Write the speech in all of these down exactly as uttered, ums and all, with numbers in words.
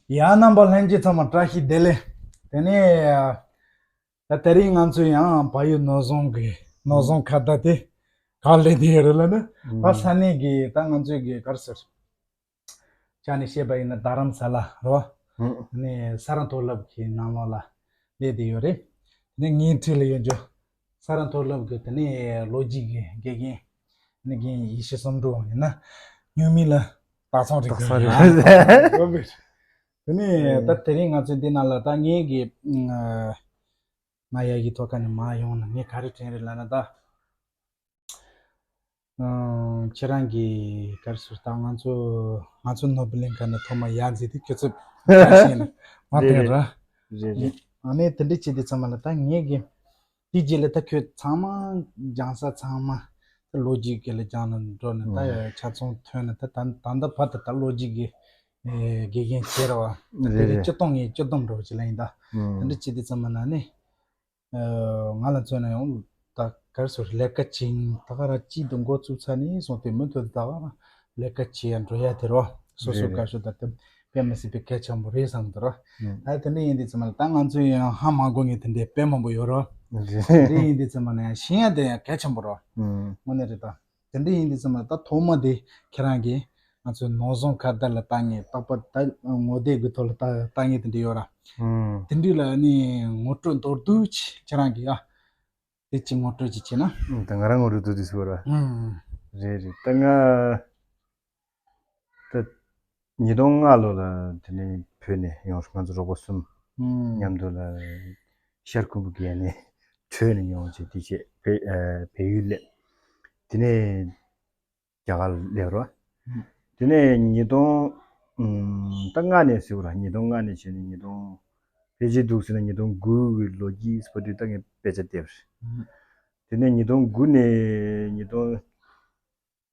ཡ། རྣམ་པ་ལྷན་རྒྱས་ཚང་མ་བཀྲ་ཤིས་བདེ་ལེགས། དེ་ནས་ད་དེ་རིང་ང་ཚོ་ཡང་བལ་ཡུལ་ནོར་བཟང་གི་ནོར་བཟང་ཁ་བརྡ་དེ་ག་ལས་དེ་ཡོད་རེད་ལ་ནི། ད་ས་གནས་ཀྱི་ད་ང་ཚོའི་གི་ག་རེ་ཟེར། ཅག་ནས་བཤད་པ་ཡིན་ན་རྡ་རམ་ས་ལ་རོ། ནས་ས་རཱ་མཐོ་སློབ་ཀྱི་ནང་ལོགས་ལ་སླེབས་བསྡད་ཡོད་རེད། ནས་ངའི་འཁྲིས་ལ་ཡོད་རྒྱུ་ས་རཱ་མཐོ་སློབ་ཀྱི་དེ་ནས་ལོ་རྒྱུས་ཀྱི་དགེ་རྒན་ནི་རྒན་ཡེ་ཤེས་བསམ་གྲུབ་ཡིན་ན། སྨྱུག་མིང་ལ་སྟག་ཚང་རེད། སྟག་ཚང་རེད། དེ་ནས་ད་དེ་རིང་ང་ཚོའི་འདི་ནང་ལ་ད་ངའི་གི་ང་ཡ་གི་ཐོག་ཁ་ནས་མ་ཡོང་ན་ངས་ག་རེ་དྲན་རེད་ལབ་ན་ད། ཁྱེད་རང་གིས་ག་རེ་ཟེར། ད་ང་ཚོ་ང་ཚོ་ནོར་བུ་གླིང་ཁ་ནས་ཐོག་མ་ཡར་འཛེགས་དུས་ཁྱོད་ཚོ་ཁ་ཤས་ནས་མ་རེད་བསྟན་ར། རེད་རེད། ཨ་ནི་དེ་འདྲ་བྱེད་དུས་ཙམ་པ་ལ་ད་ངས་གི་དེ་རྗེས་ལ་ད་ཁྱོད་ཚང་མ་སྦྱང་ས་ཚང་མ་ད་ལོ་རྒྱུས་ཀྱི་ལ་སྦྱང་ན་འགྲོ་ནས་ད་ཆ་ཚང་ཐོན་ནས་ད་ད་ད་ལྟ་བར་དུ་ད་ལོ་རྒྱུས་ཀྱི་དགེ་རྒན་བྱས་ར་བ། དེ་རེད་རེད། སྤྱིར་བཏང་ངས་སྤྱིར་བཏང་འགྲོ་བྱེད་ལ་ཡིན་ད། དེ་འདྲ་བྱེད་དུས་ཙམ་པ་ལ་ནི། ང་ལ་མཚོན་ན་ཡང་ད་ག་རེ་ཟེར། ལས་ཀ་བྱེད་ད་ག་རང་གཅིག་ཏུ་འགོ་བཙུགས་ཚར་ནས་བཟུང་སྟེ་མུ་མཐུད་ད་ག་རང་ལས་ཀ་བྱེད་ཡ་འགྲོ་ཡ་དེ་རོ། སོ་སོ་དགའ་ཤོས་ད་དེ་དཔེ་མི་སྲིད་པའི་གལ་ཆེན་པོ་རེད་བསམ་གི་འདུག་རོ། ཨ་དེ་འདྲ་ཡིན་དུས་ཙམ་ལ་ད་ང་ཚོ་ཡང་ཧ་མ་གོ་མཁན་དེ་འདྲའི་དཔེ་མང་པོ་ཡོད་རོ། དེ་འདྲ་ཡིན་དུས་ཙམ་ལ་ཡང་ཤེས་ཡ་དེ་ཡང་གལ་ཆེན་པོ་རོ། དངོས་གནས་རེད་ད། དེ་འདྲ་ཡིན་དུས་ཙམ་ལ་ད་ཐོག་མ་དེ་ཁྱེད་རང་གིས་ང་ཚོའི་ནོར་བཟང་ཁ་བརྡ་ལ་བཏང་ངས་རྟག་པར་ད་ངོ་དེབ་ཀྱི་ཐོག་ལ་ལྟ་ལྟ་ངས་དེ་འདྲ་ཡོད་ར། དེ་འདྲ་ལ་ནི་ངོ་སྤྲོད་མདོར་བསྡུས་ཅིག་ཁྱེད་རང་གིས་ཨ་དེ་ཅིག་ངོ་སྤྲོད་ཅིག་བྱས་ན། ད་ང་རང་ངོ་སྤྲོད་མདོར་བསྡུས་ཟེར་བ་ར། རེད་རེད། ད་ང་ད་ཉིས་སྟོང་ལྔ་ལོ་ལ་དེ་ནས་བོད་ནས་ཡོང་ང་ཚོ་རོགས་པ་གསུམ་མཉམ་དུ་ལ་ཤར་ཁུམ་བུ་གལ་ནས་བྲོས་ནས་ཡོང་བྱས་དེ་བྱས་བལ་ཨ་བལ་ཡུལ་སླེབས། དེ་ནས་རྒྱ་གར་སླེབས་རོ། དེ་ནས་ཉིས་སྟོང་ཨམ་ད་ལྔ་ནས་ཟེར་བ་ར། ཉིས་སྟོང་ལྔ་ནས་བྱས་ནས་ཉིས་སྟོང་ཕལ་ཆེར་འདུག་ཟེར་ན་ཉིས་སྟོང་དགུ་གི་ལོ་དཀྱིལ་བར་དུ་ད་ངས་དཔེ་ཆ་བལྟས་པ་རེད། དེ་ནས་ཉིས་སྟོང་དགུ་ནས་ཉིས་སྟོང་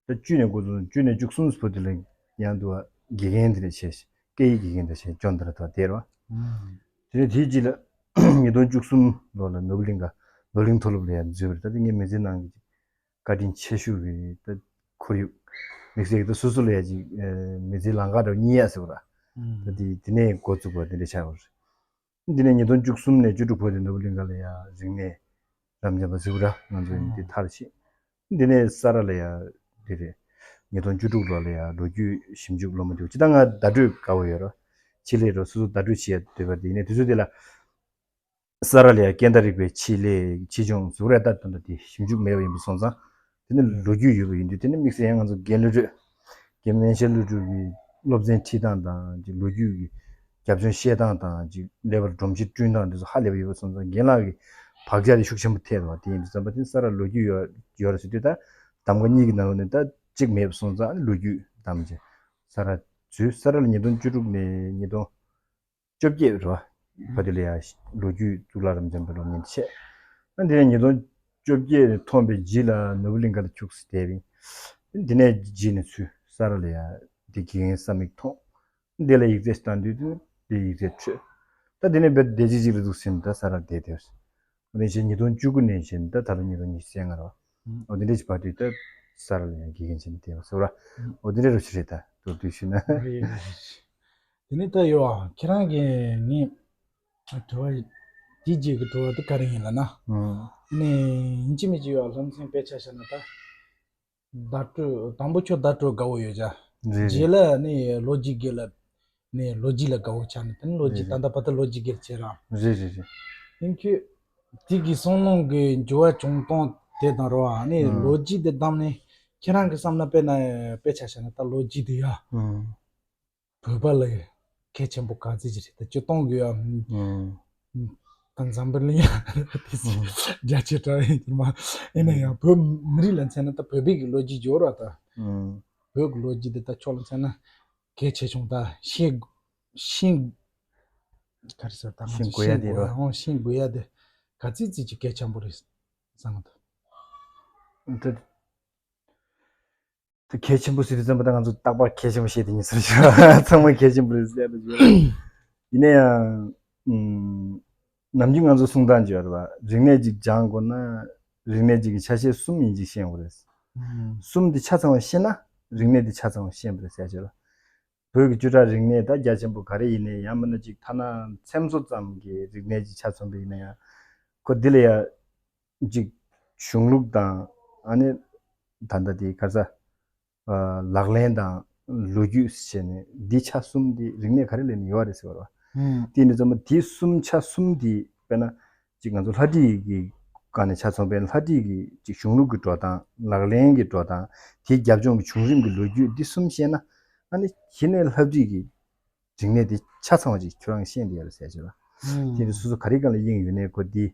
ད་བཅུ་ནས་འགོ་བཙུགས། བཅུ་ནས་བཅུ་གསུམ་བར་དུ་ལ་ཡང་འདུག་བ། དགེ་རྒན་དེ་འདྲ་བྱས། སྐད་ཡིག་དགེ་རྒན་དེ་འདྲ་བྱས་ཅོན་ཏ་ར་ཐོག་བསྡད་རོ། དེ་ནས་དེའི་རྗེས་ལ་ཉིས་སྟོང་བཅུ་གསུམ་ལོ་ལ་ནོར་བུ་གླིང་ག་ནོར་གླིང་མཐོ་སློབ་ལ་ཡང་འཛུལ་བ་རེད། ད་དེ་ངའི་མི་ཚེའི་ནང་གི་བཀའ་དྲིན་ཆེ་ཤོས་ཀྱི་ད་ཁོར་ཡུག་དམིགས་བསལ་གྱི་ད་སོ་སོ་ལ་ཡ་ཅིག་མི་ཚེའི་ལམ་ཁ་འདྲ་བོ་རྙེད་ཡ་ཟེར་བ་ར། ད་དེ་དེ་ནས་འགོ་བཙུགས་པ་དེ་འདྲ་ཆགས་པ་རེད། འདི་ནས་ཉིས་སྟོང་བཅུ་གསུམ་ནས་བཅུ་དྲུག་བར་དུ་ནོར་བུ་གླིང་ག་ལ་ཡ་རིག་གནས་རབ་འབྱམས་པ་ཟེར་བ་ར། ང་ཚོ་ཡིན་འདི་མཐར་ཕྱིན། འདི་ནས་ས་རཱ་ལ་ཡ་འདི་རེད། ཉིས་སྟོང་བཅུ་དྲུག་ལོ་ལ་ཡ་ལོ་རྒྱུས་ཞིབ་འཇུག་སློབ་མ་འདུག་ཅི་ད་ང་བརྡ་སྤྲོད་དགའ་བོ་ཡོད་ར། ཆེད་ལས་རོ་སོ་སོ་བརྡ་སྤྲོད་བྱེད་ཡ་འདོད་པ་རེད། ཡིན་ནའི་དུས་ཚོད་དེ་ལ་ས་རཱ་ལ་ཡ་སྐད་བརྡ་རིག་པའི་ཆེད་ལས་ཆེད་སྦྱོང་ཟུར་ར་ད་དོན་དུ་དེ་ཞིབ་འཇུག་མེད་པ་ཡིན་པ་སོང་ཙང་། དེ་ནི་ལོ་རྒྱུས་ཡོད་པ་ཡིན་དུས་དེ་ནི་དམིགས་བསལ་ཡང་ང་ཚོ་རྒན་བློ་གྲོས། རྒན་སྨན་ཤར་བློ་གྲོས་ཀྱི་སློབ་ཚན་ཁྲིད་སྟངས་དང་ཅིག་ལོ་རྒྱུས་ཀྱི་རྒྱབ་ལྗོངས་བཤད་སྟངས་དང་ཅིག་ཀླད་པར་སྒྲོམ་གཞི་བསྐྲུན་སྟངས་དེ་ཚོ་ཧ་ལས་པ་ཡོད་པ་སོང་ཙང་རྒན་ལགས་ཀྱི་བག་ཆགས་དེ་ཤུགས་ཆེན་པོ་ཐེབས་པ་དེ་ཡིན་དུས་ཙམ་པ་དེ་ས་རཱ་ལོ་རྒྱུས་ཡོད་ཡོད་རེད་ཟེར་དུས་ད་གདམ་ག་གཉིས་ཀྱི་ནང་ལོགས་ནས་ད་གཅིག་མེད་པ་སོང་ཙང་ལོ་རྒྱུས་གདམ་བྱས་ས་རཱ་འཛུལ། ས་རཱ་ལ་ཉིས་སྟོང་བཅུ་དྲུག་ནས་ཉིས་སྟོང་བཅོ་བརྒྱད་རེད་བ། བར་དུ་ལ་ཡ་ལོ་རྒྱུས་གཙུག་ལག་རབ་འབྱམས་པའི་སློབ་གཉེར་བྱས། ཨ་འདི་ནས་ཉིས་སྟོང་བཅོ་བརྒྱད་ཐོན་པའི་རྗེས་ལ་ནོར་བུ་གླིང་ག་ལ་ཁྱུག་ཙམ་བསྡད་པ་ཡིན། འདི་ནས་རྗེས་ནས་ཚུར་ས་རཱ་ལ་ཡ་འདི་དགེ་རྒན་ས་མིག་མཐོང་། འདི་ལ་ཡིག་ཚད་བཏང་དུས་དུས་འདི་ཡིག་ཚད་འཕྲོད། ད་འདི་ནས་བེད་བདེ་སྐྱིད་ཅིག་ལ་འདུག་ཟིན་ད་ས་རཱ་བསྡད་དེ། འོ་དེ་བཞིན་ཉིས་སྟོང་བཅུ་དགུ་ནས་བཞིན་ད་ད་ལོ་ཉིས་སྟོང་ཉི་ཤུ་རྩ་ལྔ་རེད་བ། འོ་དེ་འདྲ་ཞིག་བར་དུ་ད་ས་རཱ་ལ་ཡང་དགེ་རྒན་བྱས་ནས་བསྡད་པ་ཟེར་བ། འོ་དེ་འདྲ་རུ་ཞིག་རེད། ད་མདོར་བསྡུས་ཞུས་ན། རེད་རེད་རེད། དེ་ནས་ད་ཡོད་ཨ་ཁྱེད་རང་གིས་ངས་དྲི་བ་དེའི་རྗེས་ཀྱི་དྲི་བ་དེ་ག་རེ་ཡིན་ལབ་ན། ཨ་ནི་ཡིན་གཅིག་མིན་གཅིག་ཡོད་ཨ་སློབ་ཚན་དཔེ་ཆ་བཞག་ན་ད། བརྡ་སྤྲོད་དང་པོ་ཁྱོད་བརྡ་སྤྲོད་དགའ་བོ་ཡོད་ཅག་རེད་རྗེས་རེད། ལ་ནི་ལོ་རྒྱུས་དགེ་ལ་ནི་ལོ་རྒྱུས་ལ་དགའ་བོ་ཆགས་ནས་དེ་ནི་ལོ་རྒྱུས་རེད་ད་རེད། ལྟ་བར་དུ་ལོ་རྒྱུས་དགེ་བྱེད་རང་རེད་རེད་རེད། ཡིན་ཁྱོད་དེ་གི་བསམ་བློ་གི་འགྱུར་བ་བྱུང་སྟངས་དེ་དང་རོ་ཨ་ནི་ཨང་ལོ་རྒྱུས་དེ་བདམས་ནས་ཁྱེད་རང་གི་བསམ་ན་དཔེར་ན་དཔེ་ཆ་བཞག་ན་ད་ལོ་རྒྱུས་དེ་ཡ། ཨང་། བོད་པ་ལ་གལ་ཆེན་པོ་ག་ཚོད་ཅིག་རེད་ད་སྤྱིར་བཏང་གི་ཡ། ཨང་། ད་འཛམ་བུ་གླིང་ཡ་དེ་ཚོ་ཨང་། རྒྱ་ཆེ་དྲགས་ཡིན་གྱི་མ། ཡིན་ན་ཡང་བོད་མི་རིགས་ལ་མཚོན་ན་ད་བོད་པའི་གི་ལོ་རྒྱུས་འབྱོར་བ་ད། ཨང་། བོད་ཀྱི་ལོ་རྒྱུས་དེ་ད་ཕྱོགས་ལ་མཚོན་ན་གལ་ཆེ་ཆུང་ད་ཤེས་ཤེས་ག་རེ་ཟེར་ད་ང་ཤེས་ཚོ་དགོས་ཡ་ཤེས་དེ་དགོས་རེད་ཡ་ཧོ་ཤེས་དགོས་ཡ་དེ་ག་ཚོད་ཅིག་གལ་ཆེན་པོ་རེད་བསམ་གི་འདུག་ད། དེ་གལ་ཆེན་པོ་ཟེར་དུས་ཙམ་པ་ད་ང་ཚོ་རྟག་པར་གལ་ཆེན་པོ་བཤད་དེ་ཡིན་ཟེར་ཞུ་ཚང་མ་གལ་ཆེན་པོ་རེད་ཟེར་ཡ་ད་ཞུ་ཡིན་ན་ཡང་ནམ་རྒྱུན་ང་ཚོ་གསུང་སྟངས་ཅིག་ཡོད་རེད་བ། རིག་གནས་ཅིག་སྦྱང་དགོས་ན་རིག་གནས་ཅིག་གི་ཆ་ཤས་གསུམ་ཡིན་ཅིག་ཤེས་དགོས་རེད། གསུམ་དེ་ཆ་ཚང་བ་ཤེས་ན་རིག་གནས་དེ་ཆ་ཚང་བ་ཤེས་པ་རེད་ཟེར་ཡ་ཅིག་ཡོད་རེད། བོད་ཀྱི་བཅུ་ཕྲག་རིག་གནས་ད་རྒྱ་ཆེན་པོ་ག་རེ་ཡིན་ནའི་ཡང་མིན་ན་ཅིག་ཐ་ན་ཚེམ་བཟོ་ཙམ་གྱི་རིག་གནས་ཅིག་ཆ་མཚོན་པ་ཡིན་ན་ཡང་ཁོ་འདི་ལ་ཡ་ཅིག་གཞུང་ལུགས་དང་ཨ་ནི་ད་ལྟ་དེ་ག་རེ་ཟ། ལག་ལེན་དང་ལོ་རྒྱུས་བྱས་ནས་འདི་ཆ་གསུམ་འདི་རིག་གནས་ག་རེ་ལས་ནས་ཡོད་རེད་ཟེར་བ། ཧུམ། དེ་ནི་ཚང་མ་དེ་གསུམ་ཆ་གསུམ་འདི་དཔེར་ན་ཅིག་ང་ཚོ་ལྷ་བྲིས་ཀྱི་སྒང་ནས་ཆ་མཚོན་པའི་ལྷ་བྲིས་ཀྱི་ཅིག་གཞུང་ལུགས་ཀྱི་འགྲོ་སྟངས། ལག་ལེན་གྱི་འགྲོ་སྟངས། དེའི་རྒྱབ་ལྗོངས་ཀྱི་བྱུང་རིམ་གྱི་ལོ་རྒྱུས་འདི་གསུམ་ཤེས་ན་ཨ་ནི་གཞི་ནས་ལྷ་བྲིས་ཀྱི་རིག་གནས་འདི་ཆ་ཚང་བ་ཅིག་ཁྱོད་རང་ཤེས་བསྡད་ཡོད་རེད་ཟེར་བྱས་པ། ཧུམ། དེ་ནི་སོ་སོ་ག་རེ་སྒང་ལ་དབྱིངས་ཡོད་ནའི་ཁོ་འདི་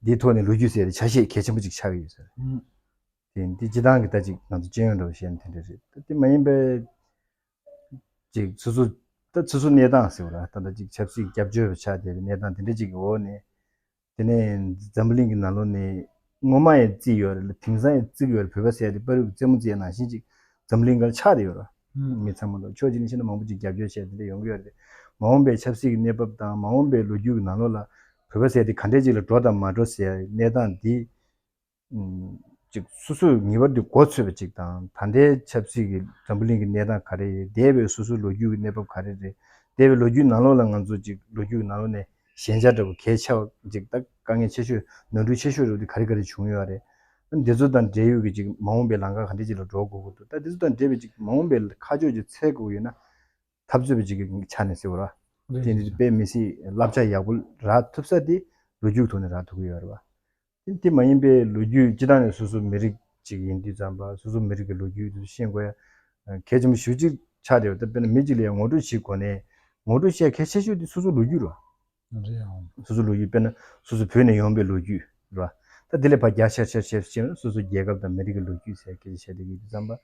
འདིའི་ཐོག་ནས་ལོ་རྒྱུས་ཟེར་ཏེ་ཆ་ཤས་གལ་ཆེན་པོ་ཅིག་ཆགས་ཀྱི་ཡོད་ཟེར། ཧུམ། དེ་འདི་སྤྱི་བཏང་གི་ད་ཅིག་ང་ཚོ་སྤྱི་ཡོངས་འདྲ་བོ་བཤད་ན་དེ་འདྲ་རེད། ད་དེ་མ་ཡིན་པའི་ཅིག་སོ་སོ་ད་སོ་སོ་གནས་སྟངས་ཟེར་བ་ར། ད་ད་ཅིག་ཆབ་སྲིད་སྐྱབས་བཅོལ་བ་ཆགས་བསྡད་པའི་གནས་སྟངས་དེ་འདྲ་ཅིག་གི་འོག་ནས། དེ་ནས་འཛམ་བུ་གླིང་གི་ནང་ལོགས་ནས་སྔོན་མ་ཡང་བརྩིས་ཡོད་རེད་ལ་དེང་སང་ཡང་བརྩི་གི་ཡོད་རེད། བོད་པ་ཟེར་ཡ་དེ་པ་རུ་རྩེད་མོ་རྩེ་ཡ་ནང་བཞིན་ཅིག་འཛམ་བུ་གླིང་སྒང་ཆགས་བསྡད་ཡོད་ར། ཧུམ། མི་ཚང་མ་ལ་ཕྱོགས་གཅིག་ནས་བཤད་ན་མང་པོ་ཅིག་རྒྱབ་སྐྱོར་བྱས་དེ་འདྲ་ཡོང་གི་ཡོད་རེད། མ་འོངས་པའི་ཆབ་སྲིད་ཀྱི་གནས་བབ་དང་མ་འོངས་པའི་ལོ་རྒྱུས་ཀྱི་ནང་ལོགས་ལ་བོད་པ་ཟེར་ཡ་དེ་ག་འདྲས་ཅིག་ལ་འགྲོ་དང་མ་འགྲོ་ཟེར་ཡ་གནས་སྟངས་འདི། ཅིག་སོ་སོས་ངེས་པར་དུ་མགོ་ཚོས་པ་ཅིག་དང་། ད་ལྟའི་ཆབ་སྲིད་ཀྱི་འཛམ་བུ་གླིང་གི་གནས་སྟངས་ག་རེ་རེད། འདས་པའི་སོ་སོའི་ལོ་རྒྱུས་ཀྱི་གནས་བབ་ག་རེ་རེད། འདས་པའི་ལོ་རྒྱུས་ནང་ལོགས་ལ་ང་ཚོ་ཅིག་ལོ་རྒྱུས་ཀྱི་ནང་ལོགས་ནས་ཞན་ཆ་འདྲ་པོ་གལ་ཆེ་བ་ཅིག་ད་དཀའ་ངལ་ཆེ་ཤོས་ནོར་འཁྲུལ་ཆེ་ཤོས་རེད་པ། དེ་ག་རེ་ག་རེ་བྱུང་ཡོད་རེད། འདི་ཚོ་དང་འབྲེལ་ཡོད་ཀྱི་ཅིག་མ་འོངས་པའི་ལམ་ཁ་ག་འདྲ་ཅིག་ལ་འགྲོ་དགོས་ཀྱི་འདུག་ད་འདི་ཚོ་དང་འབྲེལ་བའི་ཅིག་མ་འོངས་པའི་ཁ་ཕྱོགས་ཅིག་འཚོལ་དགོས་ཡོད་ན། འཐབ་རྩོད་པ་ཅིག་གི་ཆ་ནས་ཟེར་བ་ར། རེད། དེ་འདི་དཔེ་མི་སྲིད་བསླབ་བྱ་ཡག་པོ་རག་ཐུབ་ས་དེ་ལོ་རྒྱུས་ཐོག་ནས་རག་ཐུབ་ཀྱི་ཡོད་རེད་བ། དེ་དེ་མ་ཡིན་པའི་ལོ་རྒྱུས་སྤྱི་བཏང་ནས་སོ་སོ་མི་རིགས་ཅིག་ཡིན་དུས་ཙམ་པ་སོ་སོ་མི་རིགས་ཀྱི་ལོ་རྒྱུས་དེ་ཚོ་ཤེས་དགོས་ཡ་གལ་ཆེན་པོ་ཞེ་པོ་ཅིག་ཆགས་བསྡད་ཡོད། ད་དཔེར་ན་མི་གཅིག་ལ་ཡང་ངོ་སྤྲོད་བྱེད་དགོས་ནའི་ངོ་སྤྲོད་བྱེད་ཡ་གལ་ཆེ་ཤོས་དེ་སོ་སོ་ལོ་རྒྱུས་རེད་བ། རེད་ཨང་། སོ་སོ་ལོ་རྒྱུས་དཔེར་ན་སོ་སོ་བོད་ནས་ཡོང་པའི་ལོ་རྒྱུས་རེད་བ། ད་དེ་ལས་ཕར་རྒྱ་ཆེར་ཆེར་ཆེར་ཕྱིན་ན་སོ་སོ་རྒྱལ་ཁབ་དང་མི་རིགས་ཀྱི་ལོ་རྒྱུས་ཟེར་སྐད་ཆ་བཤད་བསྡད་ཀྱི་ཡོད་དུས་ཙམ་པ།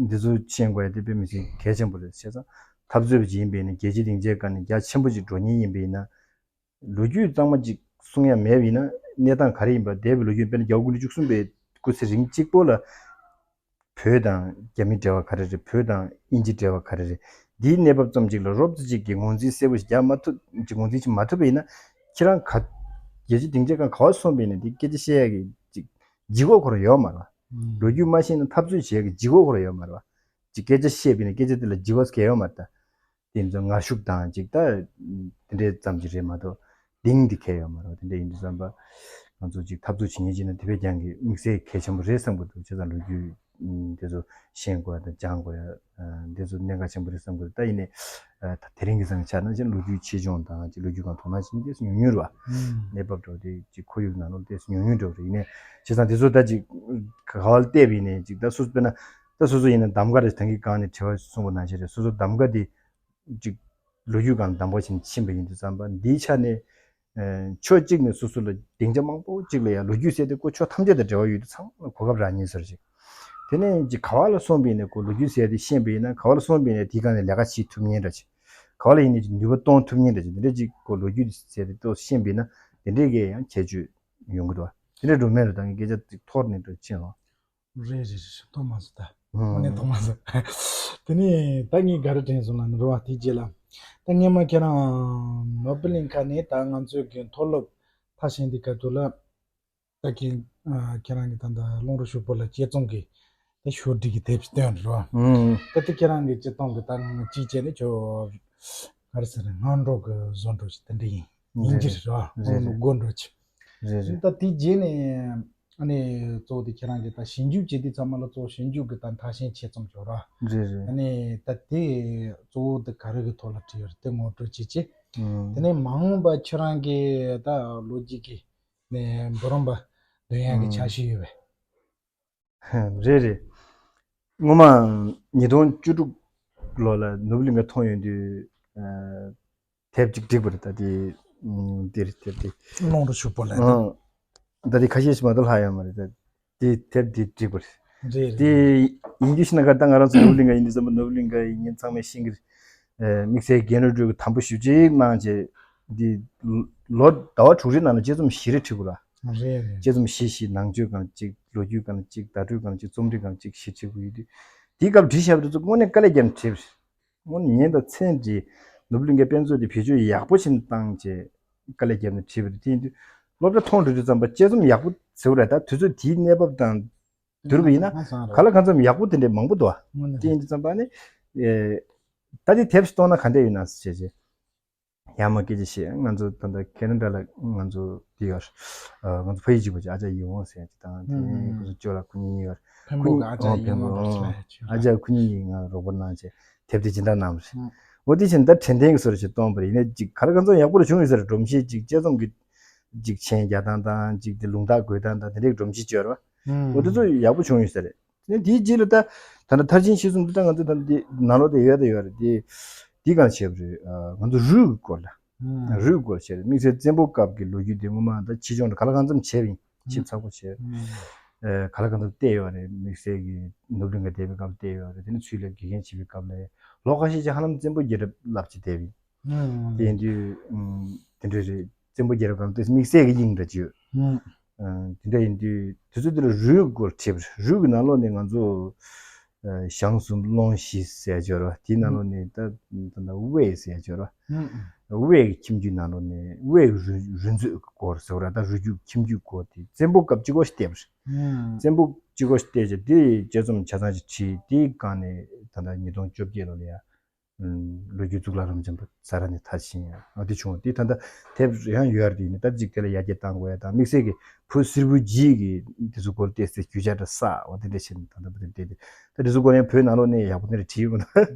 འདི་ཚོ་ཤེས་དགོས་ཡ་དེ་དཔེ་མི་སྲིད་གལ་ཆེན་པོ་རེད། བྱས་ཙང་འཐབ་རྩོད་པ་ཅིག་ཡིན་པ་ཡིན་ན་རྒྱལ་སྤྱི་སྡིངས་ཆའི་སྒང་ནས་རྒྱ་ཆེན་པོ་ཅིག་འགྲོ་མཁན་ཡིན་པ་ཡིན་ན། ལོ་རྒྱུས་གཙང་མ་ཅིག་གསུང་ཡ་མེད་པ་ཡིན་ན་གནས་སྟངས་ག་རེ་ཡིན་པ། འདས་པའི་ལོ་རྒྱུས་དཔེར་ན་རྒྱལ་བ་སྐུ་ཕྲེང་བཅུ་གསུམ་པའི་སྐུ་ཚེ་རིང་གཅིག་པོ་ལ། བོད་དང་རྒྱ་མིའི་འབྲེལ་བ་ག་རེ་རེད། བོད་དང་དབྱིན་ཇིའི་འབྲེལ་བ་ག་རེ་རེད། འདིའི་གནས་བབ་ཙམ་ཅིག་ལ་རོབ་ཙམ་ཅིག་གི་ངོས་འཛིན་གསལ་པོ་ཞིག་རྒྱག་མ་ཐུབ། ཅིག་ངོས་འཛིན་བྱེད་མ་ཐུབ་པ་ཡིན་ན། ཁྱེད་རང་ག་རྒྱལ་སྤྱིའི་སྡིངས་ཆའི་སྒང་ག་པར་སོང་པ་ཡིན་ན་འདི་སྐད་ཆ་བཤད་ཡ་གི་ཅིག་ལྗིད་ཁོག་ཁོ་རང་ཡོད་མ་རེད་བ། ལོ་རྒྱུས་མ་ཤེས་ན་འཐབ་རྩོད་བྱེད་ཡ་གི་ལྗིད་ཁོག་ཁོ་རང་ཡོད་མ་རེད་བ། ཅིག་སྐད་ཆ་བཤད་པ་ཡིན་ན་སྐད་ཆ་དེ་ལ་ལྗིད་ཁོག་གང་ཡང་ཡོད་མ་རེད་ད། དེ་ཚོ་ངར་ཤུགས་དང་ཅིག་ད་དེ་འདྲའི་ཙམ་ཅིག་རེད་མ་གཏོགས་གཏིང་དེ་གང་ཡང་ཡོད་མ་རེད། དེ་འདྲ་ཡིན་དུས་ཙམ་པ་ང་ཚོ་ཅིག་འཐབ་རྩོད་བྱེད་མཁན་ཅིག་ན་དེ་བས་ཀྱང་གི་དམིགས་བསལ་གལ་ཆེན་པོ་རེད་བསམ་གྱི་འདུག་བྱས་ཙང་ལོ་རྒྱུས་དེ་ཚོ་ཤེས་དགོས་ཡ་དང་སྦྱང་དགོས་ཡ་དེ་ཚོ་གནད་འགག་ཆེན་པོ་རེད་བསམ་གྱི་འདུག་ད་ཡིན་ནའི་ད་དེ་རིང་གི་སང་ཆ་ན་ཅིག་ལོ་རྒྱུས་ཆེད་སྦྱོང་དང་ཅིག་ལོ་རྒྱུས་སྒང་དོ་སྣང་བྱེད་མཁན་དེ་ཚོ་ཉུང་ཉུང་རེད་བ། གནས་བབ་འདྲ་བོ་དེ་ཅིག་ཁོར་ཡུག་ནང་ལོགས་དེ་ཚོ་ཉུང་ཉུང་འདྲ་བོ་རེད། ཡིན་ནའི་བྱས་ཙང་དེ་ཚོ་ད་ཅིག་ག་བ་ལ་བལྟས་པ་ཡིན་ནའི་ཅིག་ད་སོ་སོ་དཔེར་ན་ད་སོ་སོ་ཡིན་ན་གདམ་ག་རེ་ད་གིན་སྒང་ནས་དྲི་བ་གསུངས་པ་ནང་བཞིན་རེད། སོ་སོ་གདམ་ག་དེ་ཅིག་ལོ་རྒྱུས་སྒང་གདམ་ག་བྱས་ནས་ཕྱིན་པ་ཡིན་དུས་ཙམ་པ་འདིའི་ཆ་ནས་ཕྱོགས་གཅིག་ནས་སོ་སོ་ལ་སྡིངས་ཆ་མང་པོ་གཅིག་ལ་ཡང་ལོ་རྒྱུས་ཟེར་དེ་ཁོ་ཕྱོགས་ཐམས་ཅད་དང་འབྲེལ་བ་ཡོད་དུས་ཚང་མ་གོ་སྐབས་རག་མཁན་ཟེར་ཅིག་དེ་ནས་ཅིག་ག་བ་ལ་སོང་པ་ཡིན་ན་ཁོ་ལོ་རྒྱུས་ཟེར་དེ་ཤེས་པ་ཡིན་ན་ག་བ་ལ་སོང་པ་ཡིན་ན་དེའི་སྒང་ནས་ལས་ཀ་བྱེད་ཐུབ་མཁན་འདྲ་ཅིག་ག་བ་ལ་ཡིན་ན་ཅིག་ནུས་པ་གཏོང་ཐུབ་མཁན་འདྲ་ཅིག་དེ་འདྲ་ཅིག་ཁོ་ལོ་རྒྱུས་ཟེར་དེ་ཏོག་ཤེས་པ་ཡིན་ན་དེ་འདྲའི་གི་ཡང་ཁྱད་ཆོས་ཡོང་གི་འདུག་དེ་འདྲ་འགྲོ་མེད་རེད། ད་ངས་སྐད་ཆ་ཅིག་འཐོར་ནས་འགྲོ་ཕྱིན་ལ། རེད་རེད་རེད། མཐོང་མ་སོང་ད། ཨང་། དངོས་གནས་མཐོང་མ་སོང་། དེ་ནས་ད་ངས་ག་རེ་དྲན་སོང་ལབ་ན་རེད་བ། དེའི་རྗེས་ལ་ད་སྔོན་མ་ཁྱེད་རང་ནོར་བུ་གླིང་ཁ་ནས་ད་ང་ཚོའི་གི་མཐོ་སློབ་མཐར་ཕྱིན་དུས་སྐབས་དུས་ལ་ད་ཁྱེད་ཁྱེད་རང་གི་ད་ལྟ་རླུང་རོ་ཤུགས་པོ་ལ་དཔྱད་རྩོམ་གི་ད་ཤོག་སྒྲིལ་གི་དེབ་ཅིག་བཏོན་རེད་བ། ཨང་། ད་དེ་ཁྱེད་རང་གི་སྤྱིར་བཏང་གི་ད་ཅིག་བྱས་ནས་ཁྱོད་ག་རེ་ཟེར་རེད། སྔ་དྲོ་གི་བཟོ་འདྲ་ཅིག་དེ་འདྲ་ཡིན། ཡིན་གྱི་རེད་བ། རེད་རེད། དགོས་འདྲ་ཅིག་རེད་རེད། ད་དེའི་རྗེས་ནས་ཨ་ནི་གཙོ་བོ་དེ་ཁྱེད་རང་གིས་ད་ཞིབ་འཇུག་བྱེད་དུས་ཚང་མ་ལ་གཙོ་བོ་ཞིབ་འཇུག་གི་ད་མཐར་ཕྱིན་ཆེད་རྩོམ་ཅིག་ཡོད་ར། རེད་རེད། ཨ་ནི་ད་དེ་གཙོ་བོ་དེ་ག་རེ་གི་ཐོག་ལ་བྲིས་ཡོད་རེད་དེ་ངོ་སྤྲོད་བྱེད་ཅིག་ཨང་། དེ་ནས་མ་འོངས་པ་ཁྱེད་རང་གི་ད་ལོ་རྒྱུས་ཀྱི་ནས་འབུམ་རམས་པ་འདོན་ཡག་གི་ཨང་། འཆར་གཞི་ཡོད་པས། རེད་རེད། སྔོན་མ་ཉིས་སྟོང་བཅུ་དྲུག་ལོ་ལ་ནོར་བུ་གླིང་ག་མཐོང་ཡོང་དུས། དེབ་ཅིག་བསྒྲིགས་པ་རེད། ད་དེ་འདིར་དེབ་དེ། རླུང་རོ་ཤུགས་པོ་ལ་ད། ཨང་། ད་དེ་ཁ་ཤས་ཤིག་མ་གཏོགས་ལྷག་ཡོད་མ་རེད། ད་དེ་དེབ་དེ་བསྒྲིགས་པ་རེད། རེད་རེད། དེ་ཡིན་རྒྱུ་ཞིག་ན་ག་ད་ང་རང་ཚོ་ནོར་བུ་གླིང་ག་ཡིན་དུས་ཙམ་པ་ནོར་བུ་གླིང་ག་ཡིན་མཁན་ཚང་མས་ཤེས་ཀྱི་རེད། དམིགས་བསལ་རྒན་རབས་འགྲོས་ཀྱི་དམ་པོ་ཞེ་པོ་ཅིག་གནང་བྱས། འདི་ལོ་ཟླ་བ་དྲུག་རེའི་ནང་ལ་དཔྱད་རྩོམ་བཞི་རེ་བྲིས་དགོས་ར། རེད་རེད། དཔྱད་རྩོམ་བཞི་བཞི། ནང་ཆོས་སྒང་གཅིག་ལོ་རྒྱུས་སྒང་གཅིག་བརྡ་སྤྲོད་སྒང་གཅིག་རྩོམ་རིག་སྒང་གཅིག་བཞི་བྲིས་དགོས་ཡོད་དུས། དེའི་སྐབས་བྲིས་བཞག་པ་དེ་ཚོ་དངོས་གནས་དཀའ་ལས་བརྒྱབ་ནས་བྲིས་པ་རེད། དངོས་གནས་ཉིན་དང་མཚན་བྲིས། ནོར་བུ་གླིང་གའི་དཔེ་མཛོད་དེ་བེད་སྤྱོད་ཡག་པོ་ཞིག་བཏང་བྱས་དཀའ་ལས་བརྒྱབ་ནས་བྲིས་པ་རེད། དེ་ཡིན་དུས་སློབ་གྲྭ་མཐོང་འགྲོ་དུས་ཙམ་པ་དཔྱད་རྩོམ་ཡག་པོ་བཟོས་པ་རེད། ད་དུས་ཚོད་དེའི་གནས་བབ་དང་ བསྡུར་བ་ཡིན་ན་ག་ལ་གང་འཚམ་ཡག་པོ་དེ་འདྲའི་མང་པོ་འདུག་ཨ། དེ་ཡིན་དུས་ཙམ་པ་ནི་ད་དེ་དེབ་ཞིག་གཏོང་ན་ག་འདྲ་ཡོད་ན་ཟེར་བྱས། ཡ་མ་སྐད་ཆ་བཤད། ང་ཚོ་ད་ལྟ་ཁེ་ན་ཌ་ལ་ང་ཚོ་འདི་ཡོད། ང་ཚོ་ཕ་ཡུལ་གཅིག་པ་ཅིག་ཨ་ཅག་ཡིད་འོང་ཟེར་ཡ་ཅིག་དང་དེ་ཁོ་ཚོ་ཅོ་ལགས་ཁོ་གཉིས་ཡོད། འཕན་པོ་གི་ཨ་ཅག་ཡིད་འོང་ལགས་ཟེར་ཡ་ཅིག་ཨ་ཅག་ཁོ་གཉིས་ཀྱིས་ང་རོགས་པ་གནང་བྱས་དེབ་དེ་སྦྱིན་བདག་གནང་བ་རེད། འོ་དེ་བཞིན་ད་དྲན་རྟེན་གྱི་བཟོ་འདྲ་ཅིག་གཏོང་བ་རེད། ཡིན་ནའི་ཅིག་ག་ལ་གང་འཚམ་ཡག་པོ་རེ་བྱུང་ཡོད་ས་རེད། སྒྲོམ་གཞི་ཅིག་དཔྱད་རྩོམ་གྱི་ཅིག་མཆན་རྒྱག་སྟངས་དང་ཅིག་དེ་ལུང་རྟགས་འགོད་སྟངས་དང་དེ་འདྲའི་སྒྲོམ་གཞི་ཅིག་ཡོད་རེད་བ། འོ་དེ་ཚོ་ཡག་པོ་བྱུང་ཡོད་ས་རེད། དེ་དེའི་རྗེས་ལ་ད་ད་ལྟ་མཐར་ཕྱིན་ཤེས་གསུམ་འདི་ད་ང་ཚོ་ད་འདི་ནང་ལོགས་དེ་ཡོད་དེ་ཡོད་རེད། དེ་དེ་གང་བྱས་པ་རེད། ང་ཚོ་རུས་ཀྱི་སྐོར་ལ་རུས་ཀྱི་སྐོར་བྱས་རེད། དམིགས་བསལ་བཙན་པོ་སྐབས་ཀྱི་ལོ་རྒྱུས་དེ་ངོ་མ་ད་ཕྱིས་འབྱུང་ལ་ག་ལ་གང་འཚམ་བྱས་པ་ཡིན། ཕྱིས་ཚགས་པོ་བྱས་ག་ལ་གང་འཚམ་བལྟས་ཡོད་རེད། དམིགས་བསལ་གྱི་ནོར་བུ་གླིང་ག་བསྡད་པའི་སྐབས་བལྟས་ཡོད་རེད། དེ་ནས་ཚུར་ལ་དགེ་རྒན་བྱེད་པའི་སྐབས་ལ་ལོ་ཁ་ཤས་ཅིག་ཧ་ལམ་བཙན་པོ་རྒྱལ་རབས་བསླབ་བྱས་བསྡད་པ་ཡིན། དེ་ཡིན་དུས་དེ་འདྲ་རེད། བཙན་པོ་རྒྱལ་རབས་སྐབས་དེ་དམིགས་བསལ་གྱི་དབྱིངས་འདྲ་ཅིག་ཡོད། དེ་འདྲ་ཡིན་དུས་དུས་ཚོད་དེ་ལ་རུས་སྐོར་བྲིས་པ་རེད། རུས་ཀྱི་ནང་ལོགས་ནས་ང་ཚོ་ཞང་གསུམ་ཀློང་བཞི་ཟེར་ཡ་ཅིག་ཡོད་རེད་བ། དེའི་ནང་ལོགས་ནས་ད་ད་ད་དབའས་ཟེར་ཡ་ཅིག་ཡོད་རེད་བ། དབའས་ཀྱི་ཁྱིམ་རྒྱུད་ནང་ལོགས་ནས་དབའས་ཀྱི་རུས་རུས་མཛོད་ཀྱི་སྐོར་ཟེར་བ་རེད། ད་རུས་རྒྱུད་ཁྱིམ་རྒྱུད་སྐོར་དེ་བཙན་པོ་སྐབས་གཅིག་པོ་ཞིག་བལྟས་པ་རེད། བཙན་པོ་གཅིག་པོ་ཞིག་བལྟས་རྗེས་དེ་དཔྱད་རྩོམ་ཆ་ཚང་ཞིག་བྲིས། དེའི་སྒང་ནས་ད་ལྟ་ཉིས་སྟོང་བཅོ་བརྒྱད་ལོ་ལ་ཡ། ལོ་རྒྱུས་གཙུག་ལག་རབ་འབྱམས་པ་ས་ར་ནས་མཐར་ཕྱིན་ཡང་ཨ་དེ་བྱུང་། དེ་ད་ལྟ་དེབ་ཡང་ཡོད་རེད། ཡིན་ན་ད་ཅིག་དེ་ལ་ཡར་རྒྱས་གཏང་དགོས་ཡ་དང་དམིགས་བསལ་གྱི་བུ་སིལ་བུ་རྗེས་ཀྱི་དེ་ཚོ་སྐོར་བལྟས་ཚེ་རྒྱུ་ཆ་འདྲ་བསགས། འོ་དེ་འདྲ་བྱས་ནས་ད་ལྟ་བུ་དེ་བལྟས་ཏེ་ད་དེ་ཚོ་སྐོར་ཡང་བོད་ནང་ལོགས་ནས་ཡག་པོ་དེ་འདྲ་བྲིས་ཡོང་ད་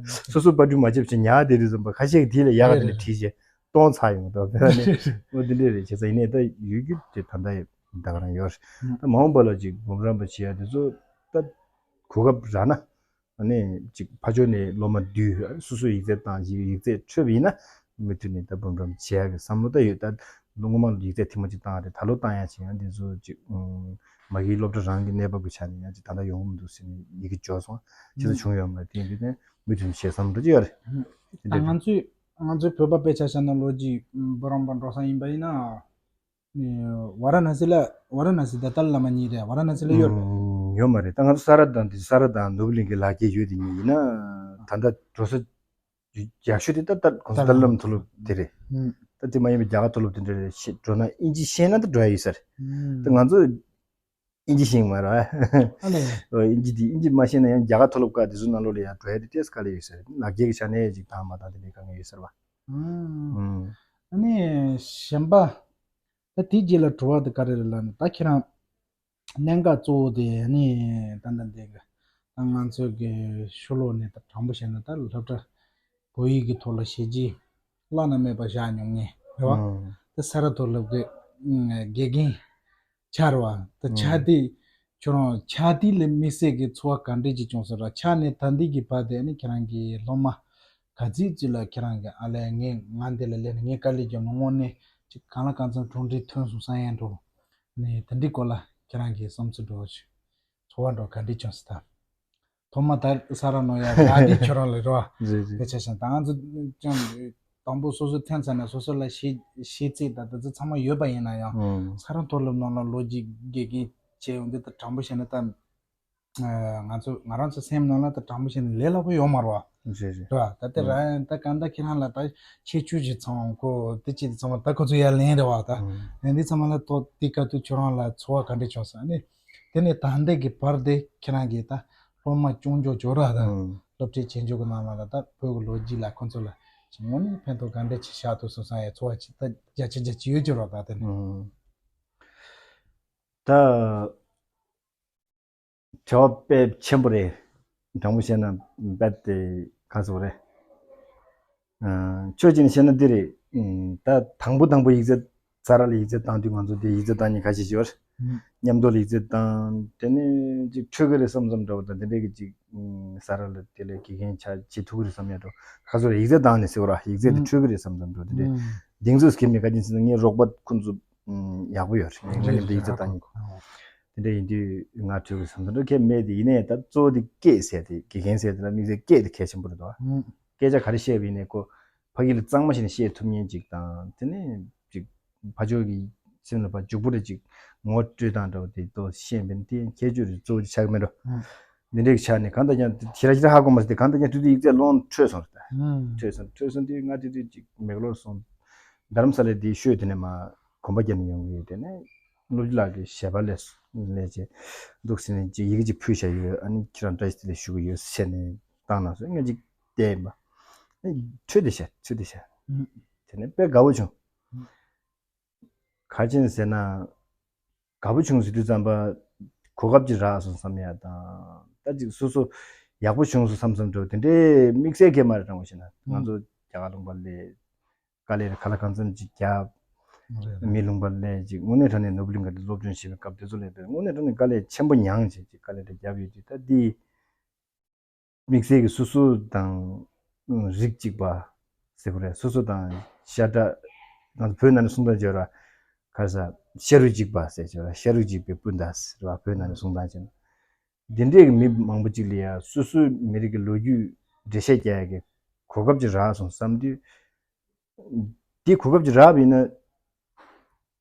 སོ་སོ་པར་སྐྲུན་མ་བྱས་པ་བྱས་ཉག་དེ་རེད་བསམ་པ་ཁ་ཤས་ཀྱིས་དེ་ལས་ཡག་ག་དེ་འདྲ་བྲིས་བྱས་སྟོང་ཚར་ཡོང་ད་བོད་ནས་འོ་དེ་འདྲ་རེད། བྱས་ཙང་ཡིན་ནའི་ད་ཡོད་རྒྱུ་དེ་ད་ལྟ་ཡོད་ད་ག་རང་ཡོད་རེད། ད་མ་འོངས་པ་ལ་ཅིག་འབུམ་རམས་པ་བྱེད་ཡ་དེ་ཚོ་ད་གོ་སྐབས་རག་ན། ཨ་ནི་ཅིག་ཕར་ཕྱོགས་ནས་སློབ་མ་བསྡུས་སོ་སོའི་ཡིག་ཚད་བཏང་ཞིག་ཡིག་ཚད་འཕྲོད་པ་ཡིན་ན་མུ་མཐུད་ནས་ད་འབུམ་རམས་བྱེད་ཡག་གི་བསམ་བློ་ད་ཡོད། ད་ལོ་སྔོན་མ་ལ་ཡིག་ཚད་ཐེངས་མ་གཅིག་བཏང་རེད། ད་ལོ་བཏང་ཡག་བྱེད་ཡང་འདི་ཚོ་ཅིག་མ་གིའི་སློབ་གྲྭ་རང་གི་གནས་བབ་ཀྱི་ཆ་ནས་ཡང་ཅིག་ད་ལྟ་ཡོང་གི་མི་འདུག་ཟེར་ནས་ཡི་གེ་འབྱོར་སོང་། ཅི་ཙམ་བྱུང་ཡོད་མ་རེད། དེ་ཡིན་དུས་ནས་མུ་མཐུད་ནས་བྱེད་བསམ་བློ་ཅིག་ཡོད་རེད། དེ་ད་འདྲ་ང་རེད། ཚོས་ང་ཚོའི་བོད་པ་དཔེ་ཆ་བཞག་ན་ལོ་རྒྱུས་འབུམ་རམས་པ་འགྲོ་ས་ཡིན་པ་ཡིན་ན། ཝཱ་ར་ཎ་སི་ལ་ཝཱ་ར་ཎ་སི་ད་ཏཱ་ལའི་བླ་མ་གཉིས་རེད། ཝཱ་ར་ཎ་སི་ལ་ཡོད་རེད། ཡོད་མ་རེད། ད་ང་ཚོ་ས་ར་དང་དེ་ས་ར་དང་ནོར་བུ་གླིང་གི་ལག་འཁྱེར་ཡོད་དེ་གཉིས་ཡིན་ན་ད་ལྟ་འགྲོ་ས་ཡག་ཤོས་དེ་ད་ད་གོང་ས་ཏཱ་ལའི་བླ་མ་མཐོ་སློབ་དེ་རེད། ད་དེ་མ་ཡིན་པའི་རྒྱ་གར་མཐོ་སློབ་དེ་འདྲ་རེད། ཤེས་འགྲོ་ན་དབྱིན་ཇི་ཤེས་ན་ད་འགྲོ་ཡ་ཡོད་ས་རེད། ད་ང་ཚོ་དབྱིན་ཇི་ཤེས་མ་རེད། ཨ་ལས། དབྱིན་ཇི་དེ་དབྱིན་ཇི་མ་ཤེས་ན་ཡང་རྒྱ་གར་མཐོ་སློབ་ཁག་དེ་ཚོ་ནང་ལོགས་ལ་ཡང་འགྲོ་ཡ་དེ་ཏོག་ཙམ་དཀའ་ལས་ཡོད་ས་རེད། ལག་འཁྱེར་གྱི་ཆ་ནས་ཅིག་བཏང་མ་བཏང་དེ་འདྲའི་དཀའ་ངལ་ཡོད་ས་རེད་བ། ཨ་ནི་གཞན་པ། ད་དེའི་རྗེས་ལ་དྲི་བ་དེ་ག་རེ་རེད་ལབ་ན། ད་ཁྱེད་རང་གནད་འགག་གཙོ་བོ་དེ་ནི་ད་ལྟ་འདི་གི་ད་ང་ཚོ་གི་ཕྱི་ལོགས་ནས་ད་དྲང་པོ་བཤད་ན་ད་སློབ་གྲྭ་བོད་ཡིག་གི་ཐོག་ལ་བྱས་རྗེས་བླ་ན་མེད་པ་བཞག་མྱོང་ངེས་རེད་བ། ཨང་། ད་ས་ར་མཐོ་སློབ་གི་དགེ་རྒན་ཆགས་རེད་བ། ད་ཆགས་ཨང་། དུས་ཁྱོད་རང་ཆགས་དུས་ལ་དམིགས་བསལ་གྱི་ཚོར་བ་ག་འདྲས་ཅིག་བྱུང་སོང་ར། ཆགས་ནས་ད་ལྟའི་གི་བར་དེ་ནི་ཁྱེད་རང་གི་སློབ་མ་ག་ཚོད་ཅིག་ལ་ཁྱེད་རང་གི་ཨ་ལས་ངས་ང་འདི་ལ་སླེབས་ནས་ངས་དཀའ་ལས་བརྒྱབ་ན་དངོས་གནས་ཅིག་གང་ལ་གང་འཚམ་གྲུབ་འབྲས་ཐོན་སོང་བསམ་ཡ་འགྲོ། ནས་དེ་འདྲའི་སྐོར་ལ་ཁྱེད་རང་གི་བསམ་ཚུལ་འགྲོ་ཚོར་བ་འགྲོ་ག་འདྲས་བྱུང་སོང་ད། ཐོག་མ་ད་ས་ར་ནོར་ཡ་ད་འདི་ཁྱོད་རང་ལ་རེད་བ། རེད་རེད། དེ་ཆ་བཞག་ད་ང་ཚོ་ཀྱང་དང་པོ་སོ་སོ་ཐོན་ཚར་ནས་སོ་སོ་ལ་ཤེས་ཤེས་ཚད་ད་ད་ཚོ་ཚང་མ་ཡོད་པ་ཡིན་ན་ཡང་ཨང་། ས་ར་མཐོ་སློབ་ནང་ལ་ལོ་རྒྱུས་དགེ་རྒན་བྱས་ཡོང་དུས་ད་དྲང་པོ་བཤད་ན་ད་ང་ཚོ་ང་རང་ཚོ་སེམས་ནང་ལ་ད་དྲང་པོ་བཤད་ན་ལས་སླ་པོ་ཡོད་མ་རེད་བ། རེད་རེད། རེད་བ། ད་དེ་ཨང་། ར་ད་གང་ལྟར་ཁྱེད་རང་ལ་ད་ཁྱད་ཆོས་ཅིག་ཚང་ཁོ་དེ་ཅིག་ཚང་མ་ད་ཁོ་ཚོ་ཡར་ལེན་རེད་བ། ད་ཨང་། ལེན་དུས་ཚང་མ་ལ་ཐོག་དེ་ག་དུས་ཁྱོད་རང་ལ་ཚོར་བ་ག་འདྲས་བྱུང་སོང་ནི། དེ་ནས་ད་ལྟའི་གི་བར་དེ་ཁྱེད་རང་གིས་ད་སློབ་མ་སྐྱོན་བརྗོད་བྱོས་ར་ད། ཨང་། སློབ་ཁྲིད་བྱེད་འཇུག་གི་ནང་ལ་ད་བོད་ཀྱི་ལོ་རྒྱུས་ལ་ཁོ་ཚོ་ལ་ཅིག་དངོས་གནས་ཕན་ཐོགས་ག་འདྲ་ཅིག་བཞག་ཐུབ་སོང་བསམ་ཡ་ཚོར་བ་ཅིག་ད་བརྒྱ་ཆ་བརྒྱ་ཅིག་ཡོད་ཀྱི་རོགས་ད་དེ་ནས། ཨང་། ད་བྱ་བ་དཔེ་ཆེན་པོ་རེད། དྲང་པོ་བཤད་ན་རྦད་དེ་ག་ཟེར་རེད། ཨ། ཆོས་ཅན་བཤད་ན་འདི་རེད། ཨ། ད་དང་པོ་དང་པོ་ཡིག་ཚད་ས་ར་ལ་ཡིག་ཚད་བཏང་དུས་ང་ཚོ་དེ་ཡིག་ཚད་བཏང་མཁན་ཁ་ཤས་ཤིག་ཡོད་རེད། ཨ། མཉམ་དུ་ལ་ཡིག་ཚད་བཏང་དེ་ནས་ཅིག་འཕྲོད་ཀྱི་རེད་བསམ་བསམ་འདྲ་བོ་དང་དེ་འདྲའི་གི་ཅིག་ཨ། ས་ར་ལ་དེ་ལས་དགེ་རྒན་ཆགས་བྱེད་ཐུབ་ཀྱི་རེད་བསམ་ཡ་འདྲ་བོ་ག་ཚོད་རེད། ཡིག་ཚད་བཏང་ནས་ཟེར་བ་ར་ཡིག་ཚད་དེ་ཨ། འཕྲོད་ཀྱི་རེད་བསམ་བསམ་འདྲ་བོ་དེ་འདྲའི་ཨ། གདེང་ཚོད་སྐྱེ་མེད་ག་ཅིག་ཟེར་ན་ངའི་རོགས་པ་ཁོ་ཚོ་ཨ། ཡག་པོ་ཡོད་རེད། ངའི་ངའི་མཉམ་དུ་ཡིག་ཚད་བཏང་མཁན་ཁོ། དེ་འདྲ་ཡིན་དུས་ང་འཕྲོད་ཀྱི་བསམ་བསམ་འདྲ་ཁྱད་མེད་དེ། ཡིན་ནའི་ད་གཙོ་བོ་དེ་སྐད་ཟེར་དེ་དགེ་རྒན་ཟེར་དེ་ལ་དམིགས་བསལ་སྐད་དེ་གལ་ཆེན་པོ་རེད་དོ། ཨ། སྐད་ཆ་ག་རེ་བཤད་པ་ཡིན་ནའི་ཁོ་ཕ་གི་ལ་གཙང་མ་བྱས་ནས་བཤད་ཐུབ་མཁན་ཅིག་དང་དེ་ནས་ཅིག་ཕ་ཕྱོགས་ཀྱི་སེམས་ལ་ཕར་འཇུག་པོ་རེ་ཅིག་ངོ་སྤྲོད་སྟངས་འདྲ་བོ་དེ་ཏོག་ཤེས་པ་ཡིན་ན་དེ་ཁྱད་ཆོས་རེ་གཙོ་བོ་དེ་ཆགས་ཀྱི་མེད་འགྲོ། ཨ། འདི་འདྲའི་ཆ་ནས་གང་ལྟར་ཀྱང་ཞེ་དྲག་ཞེ་དྲག་ཧ་གོ་མ་སོང་སྟེ། གང་ལྟར་ཀྱང་དུས་དུས་ཡིག་ཚད་ལོན་འཕྲོད་སོང་རེད་ད། ཨ། འཕྲོད་སོང་། འཕྲོད་སོང་དུས་ང་དེ་དུས་ཅིག་མེག་ལོར་སོང་། རྡ་རམ་ས་ལའི་དེའི་ཤོད་དེ་ནས་མར་གོམ་པ་བརྒྱབ་ནས་ཡོང་གི་ཡོད། དེ་ནས་སློབ་སྤྱི་ལགས་ཀྱི་ཞལ་པར་སླེབས་ ལས་བྱེད་འདུག་ཟེར་ནས་ཅིག་ཡི་གེ་ཅིག་ཕུལ་བཞག་ཡོད། ཨ་ནི་ཁྱེད་རང་བཀྲ་ཤིས་བདེ་ལེགས་ཞུ་གི་ཡོད་ཟེར་ནས་བཏང་ན་སོང་། ང་ཅིག་བལྟས་ཡིན་པ། ཨ་ནི་འཕྲོད་དེ་བཞག་འཕྲོད་དེ་བཞག་དེ་ནས་དཔེ་དགའ་བོ་བྱུང་། ག་རེ་བྱས་ནས་ཟེར་ན། དགའ་པོ་བྱུང་ཟེར་དུས་ཙམ་པ། གོ་སྐབས་ཅིག་རག་སོང་བསམ་ཡ་དང་། ད་ཅིག་སོ་སོ་ཡག་པོ་བྱུང་སོང་བསམ་བསམ་འདྲ་བོ་དེ་འདྲའི་དམིགས་བསལ་གྱི་མ་རེད། དྲང་པོ་བཤད་ན་ང་ཚོ་རྒྱ་གར་ལུང་པ་སླེབས། དཀའ་ལས་རེད། ག་ལ་གང་འཚམ་ཅིག་བརྒྱབ། རེད་རེད། མི་ལུང་པ་སླེབས་ཅིག་དངོས་གནས་དྲང་གནས་ནོར་བུ་གླིང་ག་དེ་སློབ་སྦྱོང་བྱེད་པའི་སྐབས་དེ་ཚོ་ལ་དཔེ་དངོས་གནས་དྲང་གནས་དཀའ་ལས་ཆེན་པོ་མྱངས་བྱས་ཅིག་དཀའ་ལས་དེ་བརྒྱབ་ཡོད་དུས། ད་འདི་དམིགས་བསལ་གྱི་སོ་སོ་དང་རིགས་གཅིག་པ་ཟེར་དགོས་རེད། སོ་སོ་དང་ཤ་ཁྲག་ང་ཚོ་བོད་ནང་ནས་གསུང་སྟངས་བརྗོད་ར། ག་རེ་ཟ། ཤ་རུས་གཅིག་པ་ཟེར་བརྗོད་ར། ཤ་རུས་གཅིག་པའི་སྤུན་ཟླ་ཟེར་བ་བོད་ནང་ནས་གསུང་སྟངས་བྱས་ན། འདི་འདྲས་ཀྱི་མི་མང་པོ་ཅིག་ལ་ཡ་སོ་སོའི་མི་རིགས་ཀྱི་ལོ་རྒྱུས་འགྲེལ་བཤད་རྒྱག་ཡ་གི་གོ་སྐབས་ཅིག་རག་སོང་བསམ་དུས། འདི་གོ་སྐབས་ཅིག་རག་པ་ཡིན་ན།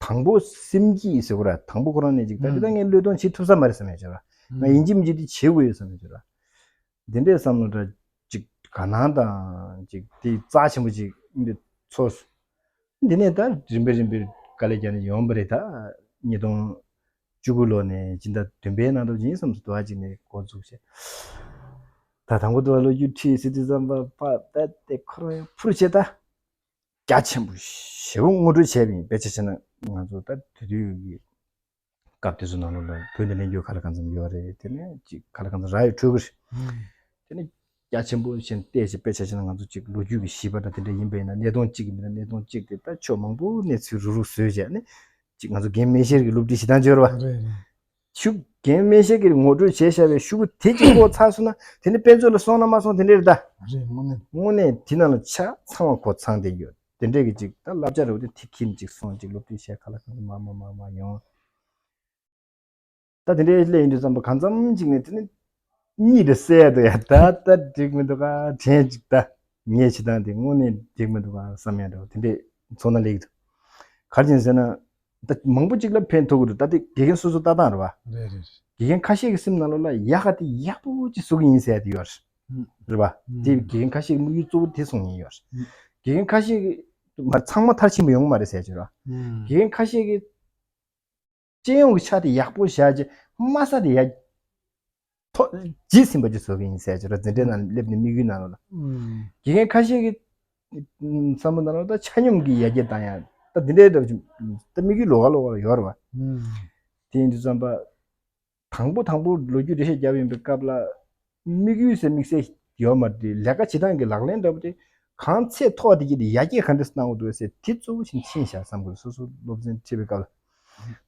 དང་པོ་སེམས་སྐྱིད་ཟེར་དགོས་ར། དང་པོ་ཁོ་རང་ནས་ཅིག་ད་ཅི་ད་ངས་བློས་གཏོང་བྱེད་ཐུབ་ས་མ་རེད་བསམ་ཡ་ཅིག་ར། ང་ཡིན་གཅིག་མིན་གཅིག་འདི་བྱེད་དགོས་ཡོད་བསམ་ཡ་ཅིག་ར། འདི་འདྲས་བསམ་བློ་འདྲ་ཅིག་དགའ་སྣང་དང་ཅིག་དེ་རྩ་ཆེན་པོ་ཅིག་འདི་ཚོར་སོང་། འདི་ནས་ད་རིམ་པས་རིམ་པས་དཀའ་ལས་རྒྱག་ནས་ཡོང་བ་རེད། ད་ཉིས་སྟོང་བཅུ་དགུ་ལོ་ནས་སྤྱི་ཟླ་བདུན་པའི་ནང་དུ་ཡིན་བསམ་སོང་། དུ་བ་ཅིག་ནས་འགོ་འཛུགས་བྱས། ད་དང་པོ་དུ་བ་ལོ་རྒྱུས་ཁྲིད་ཟེར་དུས་ཙམ་པ་པ་པ་དེ་ཁོ་རང་ཡང་འཕུར་བྱས་ད། རྒྱ་ཆེན་པོ་ཞེ་པོ་ངོ་སྤྲོད་བྱས་པ་ཡིན། དཔེ་ཆ་བྱས་ན་ང་ཚོ་ད་དེ་དུས་ཀྱི་སྐབས་དེ་ཚོ་ནང་ལོགས་ལ་བོད་ནས་ལེན་རྒྱུ་ག་ལ་གང་འཚམ་ཡོད་རེད། དེ་ནས་ཅིག་ག་ལ་གང་འཚམ་རག་ཡོད་འཕྲོད་ཀྱི་རེད། དེ་ནས་རྒྱ་ཆེན་པོ་བྱས་ནས་བལྟས་བྱས་དཔེ་ཆ་བྱས་ན་ང་ཚོ་ཅིག་ལོ་རྒྱུས་ཀྱི་གཞི་པ་འདྲ་དེ་འདྲ་ཡིན་པ་ཡིན་ན། གནས་སྟངས་གཅིག་གི་མི་ན་གནས་སྟངས་གཅིག་དེ་ད་ཕྱོགས་མང་པོ་གནས་ཚུལ་རུག་རུག་བཟོས་བྱས་ནས་ཅིག་ང་ཚོ་རྒན་མེ་ཤེར་གྱི་སློབ་ཁྲིད་བྱེད་སྟངས་བྱོས་ར་བ། རེད་རེད། ཤུགས་རྒན་མེ་ཤེར་གྱིས་ངོ་སྤྲོད་བྱས་བཞག་པའི་ཤུགས་དེ་གཅིག་ལྐོག་ཚར་སོང་ན། དེ་ནི་དཔེ་མཛོད་ལ་སོང་ན་མ་སོང་དེ་འདྲས་རེད་ད། རེད། དངོས་གནས། དངོས་གནས་དེ་ནང་ལ་ཆ་ཚང་བ་གོ་ཚང་བསྡད་ཡོད། དེ་འདྲས་ཀྱི་ཅིག་ད་བསླབ་བྱ་རེད་པ། དེ་དེ་ཁྱིམ་ཅིག་སོང་ཅིག་སློབ་ཁྲིད་བྱས་ག་ལ་གང་འཚམ་མར་མར་མར་མར་ཡོང་། ད་དེ་འདྲས་སླེབས་ཡིན་དུས་ཙམ་པ་གང་འཚམ་ཅིག་ནས་དེ་ནི་གཉིད་དེ་སད་འདུག་ཡ། ད་ད་འགྲིག་མི་འདུག་ག་དྲན་ཅིག་ད་ངས་བྱེད་སྟངས་དེ་དངོས་གནས་འགྲིག་མི་འདུག་ག་བསམ་ཡ་འདྲ་བོ་དེ་འདྲས་ཚོར་སྣང་སླེབས་ཀྱི་འདུག་ག་རེ་བྱས་ཟེར་ན། ད་མང་པོ་ཅིག་ལ་ཕན་ཐོགས་ཀྱི་འདུག་ད་དེ་དགེ་རྒན་སོ་སོ་ལྟ་སྟངས་རེད་བ། རེད་རེད། དགེ་རྒན་ཁ་ཤས་ཀྱི་སེམས་ནང་ལོགས་ལ་ཡག་ག་དེ་ཡག་པོ་ཅིག་བཟོ་གི་ཡིན་ཟེར་ཡ་དེ་ཡོད་རེད། རེད་བ། དེ་དགེ་རྒན་ཁ་ཤས་ཀྱི་དམིགས་ཡུལ་གཙོ་བོ་དེ་སོང་ཡིན་ཡོད་རེད། དགེ་རྒན་ཁ་ཤས་ཀྱི་མ་ཚང་མ་མཐར་ཕྱིན་པ་ཡོང་གི་མ་རེད་ཟེར་ཡ་ཅིག་རེད་བ། དགེ་རྒན་ཁ་ཤས་ཀྱི་སྤྱི་ཡོངས་ཀྱི་ཆ་དེ་ཡག་པོ་བཞག་རྗེས་དམའ་ས་དེ་ཡར་ཐོག་ཇི་ཟིན་པ་ཅིག་བཟོ་གི་ཡིན་ཟེར་ཡ་ཅིག་རེད། འཛིན་གྲྭའི་ནང་སླེབས་ནས་དམིགས་ཡུལ་ནང་ལོགས་ལ། དགེ་རྒན་ཁ་ཤས་ཀྱི་བསམ་བློ་ནང་ལོགས་ད་ཆ་སྙོམས་ཀྱི་ཡར་རྒྱས་བཏང་ཡ་ད་འདི་འདྲའི་འདྲ་ཅིག་ད་དམིགས་ཡུལ་ལོགས་ཀ་ལོགས་ཀ་ལ་ཡོད་རེད་བ། དེ་ཡིན་དུས་ཙམ་པ། དང་པོ་དང་པོ་ལོ་རྒྱུས་འགྲེལ་བཤད་བརྒྱབ་ཡོང་པའི་སྐབས་ལ། དམིགས་ཡུལ་ཟེར་དམིགས་བསལ་ཡོད་མ་རེད། ལས་ཀ་བྱེད་སྟངས་ཀྱི་ལག་ལེན་འདྲ་པོ་དེ་གང་ཚད་མཐོ་བ་དེ་གྱིས་དེ་ཡར་རྒྱས་ག་འདྲས་གནང་དགོས་འདུག་ཟེར་དེ་གཙོ་བོ་བཞིན་ཕྱིན་བཞག་བསམ་དགོས། སོ་སོ་སློབ་ཚན་ཁྲིད་པའི་སྐབས་ལ།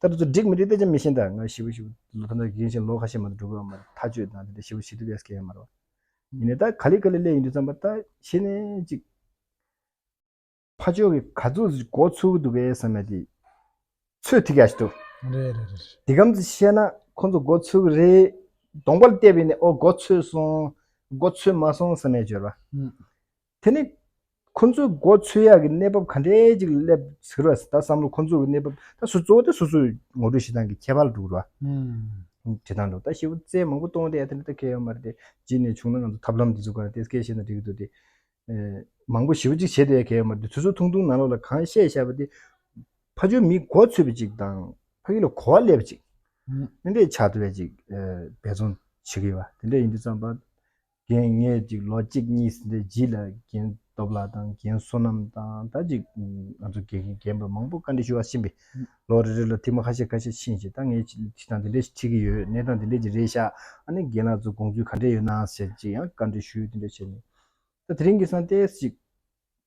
ད་དེ་ཚོ་འགྲིག་མི་འགྲིག་ད་ཅང་མི་ཤེས། ད་ང་ཞེ་པོ་ཞེ་པོ་ལོ་ད་ལྟ་རྒན་གཞོན་ལོ་ཁ་ཤས་མ་གཏོགས་འགྲོ་གི་ཡོད་མ་རེད། ཐག་གཅོད་དང་དེ་འདྲ་ཞེ་པོ་ཞེ་ཐུབ་ཡས་ཀྱི་ཡོད་མ་རེད་བ། ཡིན་ནའི་ད་ག་ལེ་ག་ལེ་སླེབས་ཡོང་དུས་ཙམ་པ་ད་གཞི་ནས་ཅིག་ཕར་ཕྱོགས་ཀྱི་ག་ཚོད་ཅིག་མགོ་ཚོས་ཀྱི་འདུག་གས་བསམ་ཡ་དེ་ཚོད་ཐིག་ཡ་ཞིག་འདུག་རེད་རེད་རེད། དེ་གམ་ཚོད་བཤད་ན་ཁོང་ཚོ་མགོ་ཚོས་ཀྱི་རེད། གདོང་པར་བལྟས་པས་ནི་ཨོ་མགོ་ཚོས་སོང་། མགོ་ཚོས་མ་སོང་བསམ་ཡ་ཅིག་ཡོད་རེད་བ། དེ་ནི་ཁོང་ཚོའི་མགོ་ཚོས་ཡག་གི་གནས་བབ་ག་འདྲས་ཅིག་སླེབས་ཟེར་བ། ད་བསམ་བློ་ཁོང་ཚོ་གི་གནས་བབ་ད་སུ་གཙོ་བོ་དེ་སོ་སོའི་ངོ་སྤྲོད་བྱེད་སྟངས་ཀྱི་ཁྱད་པར་འགྲོ་གི་རེད་བ། བྱེད་སྟངས་འགྲོ་ད་ཞེ་པོ་རྩལ་མང་པོ་གཏོང་བསྡད་ཡ་དེ་འདྲ་ད་གལ་ཡོད་མ་རེད་དེ། རྗེས་ནས་བྱུང་ན་ང་ཚོ་ཐབས་ལམ་འདི་ཚོ་ག་རེ་དེ་སྐད་བཤད་ན་འགྲིག་གི་འདུག་དེ། ཨེ། མང་པོ་ཞེ་པོ་ཅིག་བྱེད་བསྡད་ཡ་གལ་ཡོད་མ་རེད། དུས་ཚོད་ཐུང་ཐུང་ནང་ལོགས་ལ་གང་བཤད་བཞག་པ་དེ་ཕ་ཇོ་མི་མགོ་ཚོས་པ་ཅིག་དང་ཕ་གི་ལ་གོ་བ་སླེབས་པ་ཅིག་ཨ་འདི་འདྲས་ཆགས་ཐུབ་ཡ་ཅིག་ཨེ། འབད་བརྩོན་བྱེད་ཀྱི་ཡོད་པ་དེ་འདྲས་ཡིན་དུས་ཙམ་པ། རྒན་ངས་ཅིག་ལོ་གཅིག་གཉིས་ཟིན་དེ་རྗེས་ལ་རྒན་སྟོབས་ལགས་དང་རྒན་བསོད་ནམས་དང་ད་ཅིག་ང་ཚོ་རྒན་རྒན་པ་མང་པོ་བཀའ་འདྲི་ཞུ་བ་ཕྱིན་པས། ལོ་རེ་རེ་ལ་ཐེངས་མ་ཁ་ཤས་ཁ་ཤས་ཕྱིན་བྱས་ད་ངས་ཅིག་ཅིག་དང་དེ་འདྲས་ཞིག་ཁྲིད་ཀྱི་ཡོད། གནས་སྟངས་དེ་འདྲས་ཅིག་རེད་ཤག་ཨ་ནི་རྒན་ལགས་ཚོ་དགོངས་ཚུལ་ག་འདྲས་ཡོད་ན་ཟེར་ཅིག་ཡང་བཀའ་འདྲི་ཞུས་དེ་འདྲས་བྱས་ནས། ད་དེ་རིང་གི་སང་ཏོག་ཙམ་ཅིག་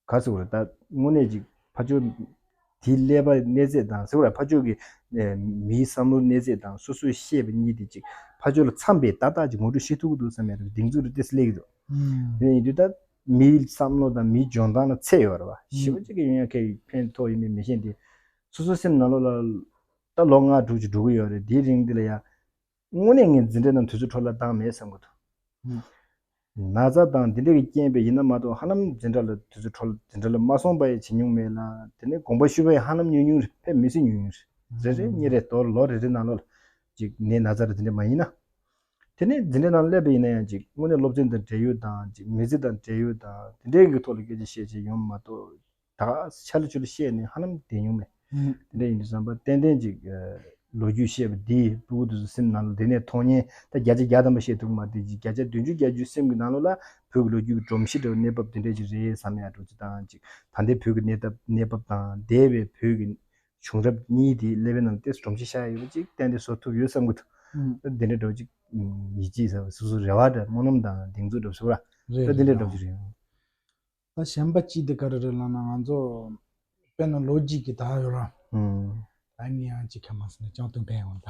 ག་ཟེར་དགོས་རེད། ད་དངོས་གནས་ཅིག་ཕར་ཕྱོགས་དེའི་ཀླད་པ་གནས་ཚད་དང་ཟེར་དགོས་རེད། ཕར་ཕྱོགས་ཀྱི་ཨེ། མིའི་བསམ་བློ་གནས་ཚད་དང་སོ་སོས་བཤད་པ་གཉིས་དེ་ཅིག་ཕར་ཕྱོགས་ལ་འཚམས་པའི་ཏག་ཏག་ཅིག་ངོ་སྤྲོད་ཤེས་ཐུབ་ཀྱི་འདུག་བསམ་ཡ་རེད། གདེང་ཚོད་རེ་ཏོག་ཙམ་སླེབས་ཀྱི་འདུག་དེ་ཡིན་དུས་ད་མིའི་བསམ་བློ་དང་མིའི་འཇོན་ཐང་ལ་ཚད་ཡོད་རེད་བ། ཞེ་པོ་ཅིག་གི་ཡོང་ཡ་གལ་ཕན་ཐོགས་ཡོད་མེད་མི་ཤེས་ཏེ། སོ་སོའི་སེམས་ནང་ལོགས་ལ་ད་ལོ་ལྔ་དྲུག་ཅིག་འགྲོ་གི་ཡོད་རེད། དེའི་རིང་འདི་ལ་ཡ། དངོས་གནས་ངས་འཛིན་གྲྭ་ནང་དུས་ཚོད་འཕྲོ་བརླག་བཏང་མེད་བསམ་གྱི་འདུག་ཨུམ། ན་ཚ་དང་འདི་འདྲ་གི་རྐྱེན་པས་ཡིན་ན་མ་གཏོགས་ཧ་ལམ་འཛིན་གྲྭ་ལ་དུས་ཚོད་འཕྲོ་འཛིན་གྲྭ་ལ་མ་སོང་བ་ཡང་བྱེད་མྱོང་མེད་ལ། དེ་ནས་དགོངས་པ་ཞུ་བ་ཡང་ཧ་ལམ་ཉུང་ཉུང་རེད། ཕེབས་མི་སྲིད་ཉུང་ཉུང་རེད། རེ་རེ་གཉིས་རེ་དོར་ལོ་རེ་རེ་ནང་ལོགས་ལ་ཅིག་ནད་ན་ཚ་རེ་དེ་འདྲ་མ་ཡིན་ན། དེ་ནས་འཛིན་གྲྭ་ནང་སླེབས་པ་ཡིན་ན་ཡང་ཅིག་དངོས་གནས་སློབ་ཚན་དང་འབྲེལ་ཡོད་དང་ཅིག་མི་ཚེ་དང་འབྲེལ་ཡོད་དང་དེ་འདྲའི་གི་ཐོག་ལ་སྐད་ཆ་བཤད་བྱས་ཡོང་མ་གཏོགས། ད་ག་ཆ་ལ་ཆུ་ལ་བཤད་ནས་ཧ་ལམ་བསྡད་མྱོང་མེད། ཨུམ། དེ་འདྲ་ཡིན་དུས་ཙམ་པ་ཏན་ཏན་ཅིག་ཨ། ལོ་རྒྱུས་བཤད་པ་འདིས་སྤུ་གུ་དེ་ཚོ་སེམས་ནང་ལ་དེ་ནས་མཐོང་མཁན་ད་བརྒྱ་ཆ་བརྒྱ་ཐམ་པ་བཤད་ཐུབ་ཀྱི་མ་རེད། བརྒྱ་ཆ་བདུན་ཅུ་བརྒྱད་ཅུ་སེམས་ཀྱི་ནང་ལོགས་ལ་བོད་ཀྱི་ལོ་རྒྱུས་ཀྱི་སྒྲོམ་གཞི་འདྲ་བོ་གནས་བབ་དེ་འདྲ་ཅིག་རེད་བསམ་ཡག་འདྲ་བོ་ཅིག་དང་ཅིག་ད་ལྟའི་བོད་ཀྱི་གནས་སྟབས་གནས་བབ་དང་འདས་པའི་བོད་ཀྱི་བྱུང་རབས་གཉིས་དེ་ཀླད་པའི་ནང་ཏོག་ཙམ་སྒྲོམ་གཞི་བཞག་ཡོད་པ་ཅིག་གཏན་དེ་བཟོ་ཐུབ་ཡོད་བསམ་གྱི་འདུག་ཨུམ། ད་དེ་འདྲ་འདྲ་བོ་ཅིག་ཡིད་ཆེས་ཟེར་བ་སོ་སོའི་རེ་བ་འདྲ་སྨོན་ལམ་དང་གདེང་ཚོད་འདྲ་བོ་ཟེར་བ་ར། རེད་ད་དེ་འདྲ་རེད་འདྲ་བོ་ཅིག་རེད། ད་གཞན་པ་གཅིག་དེ་ག་རེ་རེད་ལབ་ན་ང་ཚོ་དཔེར་ན་ལོ་རྒྱུས་ཀྱི་ད་ཡོད་ར། ཨུམ། ད་ངས་ཡང་གཅིག་ཁ་མ་སོང་ན་ཅང་ཏུང་ཕན་ཡོང་ད།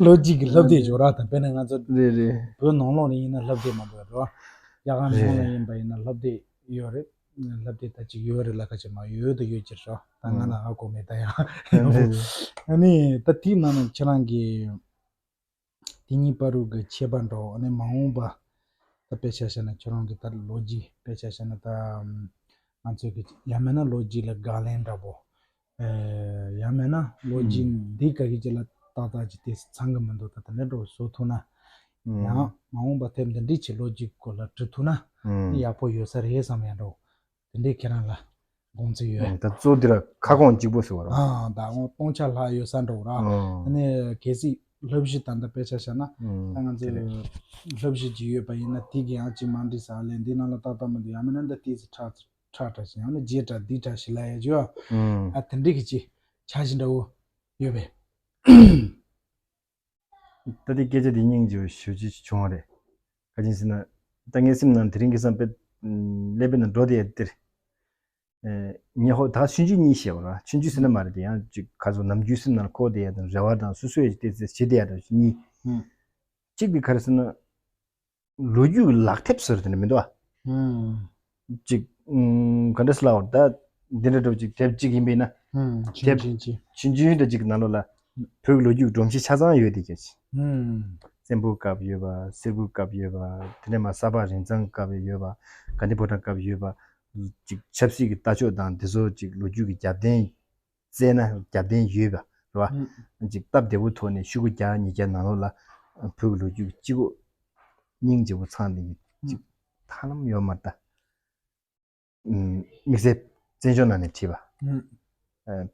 ལོ་རྒྱུས་ཀྱི་ལྷ་སྡེ་ཡོད་ར། ད་དཔེར་ན་ང་ཚོ་རེད་རེད། བོད་ནང་ལོགས་ནས་ཡིན་ན་ལྷ་སྡེ་མང་པོ་ཡོད་ར། རྒྱ་གར་ནང་ལ་རེད། ཡིན་པ་ཡིན་ན་ལྷ་སྡེ་ཡོད་རེད། ལྷ་སྡེ་ད་ཅིག་ཡོད་རེད་ལ་ཁ་ཅིག་མ་ཡོད་དུ་ཡོད་ཀྱི་ར། ད་ང་ལ་ཧ་གོ་མེད་ད་ཡང་། རེད་རེད། ཨ་ནི་ད་དེའི་ནང་ནས་ཁྱེད་རང་གི་དེ་གཉིས་བར་དུ་གི་ཁྱད་པར་འདྲ་བོ། ཨ་ནི་མ་འོངས་པ་ད་དཔེ་ཆ་བཞག་ན་ཁྱོད་རང་གི་ད་ལོ་རྒྱུས་དཔེ་ཆ་བཞག་ན་ད་ང་ཚོས་གི་ཡང་མིན་ན་ལོ་རྒྱུས་ལ་དགག་ལན་འདྲ་བོ། ཨེ་ཡང་མིན་ན་ལོ་རྒྱུས་ཨུམ། འདི་ག་གི་ཅི་ལ་ཏག་ཏག་ཅིག་དེ་ཚང་གི་མི་འདུག་ད་དེ་འདྲ་འདྲ་བོ་བཟོ་ཐུབ་ན། ཨུམ། ཡང་མ་འོངས་པ་དེབ་འདི་འདྲའི་ཆེ་ལོ་རྒྱུས་སྐོར་ལ་འབྲི་ཐུབ་ན་ཨུམ། ཡག་པོ་ཡོད་ས་རེད་བསམ་ཡང་འདྲ་བོ། དེ་འདྲའི་ཁྱེད་རང་ལ་དགོངས་ཚུལ་ཡོད། ད་གཙོ་འདི་ར་ཁ་སྐོང་གཅིག་པོ་ཟེར་བ་ར། ཨ་ད་འོང་སྟོང་ཆ་ལྷག་ཡོད་ས་འགྲོ་ར། ཨ་ནི་གལ་སྲིད་ལྷ་བཞི་ད་ལྟ་དཔེ་ཆ་བཞག་ན་ད་ང་ཚོས་ལྷ་བཞི་ཅིག་ཡོད་པ་ཡིན་ན་དེ་གི་ཡང་ཅིག་མ་འགྲིག་ས་ལས་འདི་ནང་ལ་ཏག་ཏག་མི་འདུག་ཡང་མིན་ན་འདི་ཏིས་ཁྲག་ཁྲག་ཁྲག་ཞིག་ཡང་ན་རྗེས་ཁྲག་འདི་ཁྲག་ཞིག་ལ་ཡ་ཅོ། ཨ་དེ་འདྲའི་གི་ཅིག་ཆ་ཞིག་འདྲ་བོ་ཡོད་པས། ད་ལྟའི་སྐད་ཆ་འདི་སྙིང་རྗེ་བོ་ཞེ་པོ་ཅིག་བྱུང་བ་རེད། ག་ཅིག་ཟེར་ན། ད་ངའི་སེམས་ནང་དེ་རིང་གི་བསམ་པའི་ཀླད་པའི་ནང་འགྲོ་བསྡད་ཡ་འདིར། ངས་ཧོ་ད་ཆུང་ཆུང་གཉིས་བཤད་པ་ར། ཆུང་ཆུང་ཟེར་ན་མ་རེད་དེ་ཡང་ཅིག་ག་ཚོད་ནམ་རྒྱུན་སེམས་ནང་འཁོར་བསྡད་ཡ་དང་རེ་བ་དང་སོ་སོས་ཏོག་ཙམ་བྱེད་བསྡད་ཡ་དང་གཉིས། གཅིག་དེ་ག་རེ་ཟེར་ན། ལོ་རྒྱུས་ཀྱི་ལག་དེབ་ཟེར་དེ་འདྲ་མི་འདུག་ཨ། ཅིག་ཨུམ། ག་འདྲ་ཟེར་ལབ་པ་རེད་ད། འདི་འདྲ་འདྲ་བོ་ཅིག་དེབ་ཅིག་ཡིན་པས་ན། ཨུམ། ཆུང་དེབ་ཆུང་ཆུང་། ཆུང་ཆུང་འདྲ་ཅིག་གི་ནང་ལོགས་ལ་བོད་ཀྱི་ལོ་རྒྱུས་ཀྱི་སྒྲོམ་གཞི་ཆ་ཚང་ཡོད་དེ་སྐད་ཆ། ཨུམ། བཙན་པོའི་སྐབས་ཡོད་པ། སིལ་བུའི་སྐབས་ཡོད་པ། དེ་ནས་མར་གསར་པ་རིན་གཙང་སྐབས་ཡོད་པ། དགའ་ལྡན་ཕོ་བྲང་སྐབས་ཡོད་པ། ཅིག་ཆབ་སྲིད་ཀྱི་ལྟ་ཕྱོགས་དང་དེ་ཚོ་ཅིག་ལོ་རྒྱུས་ཀྱི་རྒྱབ་རྟེན་བཙལ་ན་རྒྱབ་རྟེན་ཡོད་པ་རེད་བ། ཨུམ། ཅིག་སྟབས་བདེ་པོ་ཐོག་ནས་ཤོག་གུ་བརྒྱ་ཉིས་བརྒྱ་ནང་ལོགས་ལ་བོད་ཀྱི་ལོ་རྒྱུས་ཀྱི་སྤྱི་ཁོག་སྙིང་རྗེ་པོ་ཚང་ནས་ཅིག་ཧ་ལམ་ཡོད་མ་རེད་ད། ཨུམ། དམིགས་བསལ་བཙན་བྱོལ་ནང་ནས་བྲིས་པ། ཨུམ། ཨ།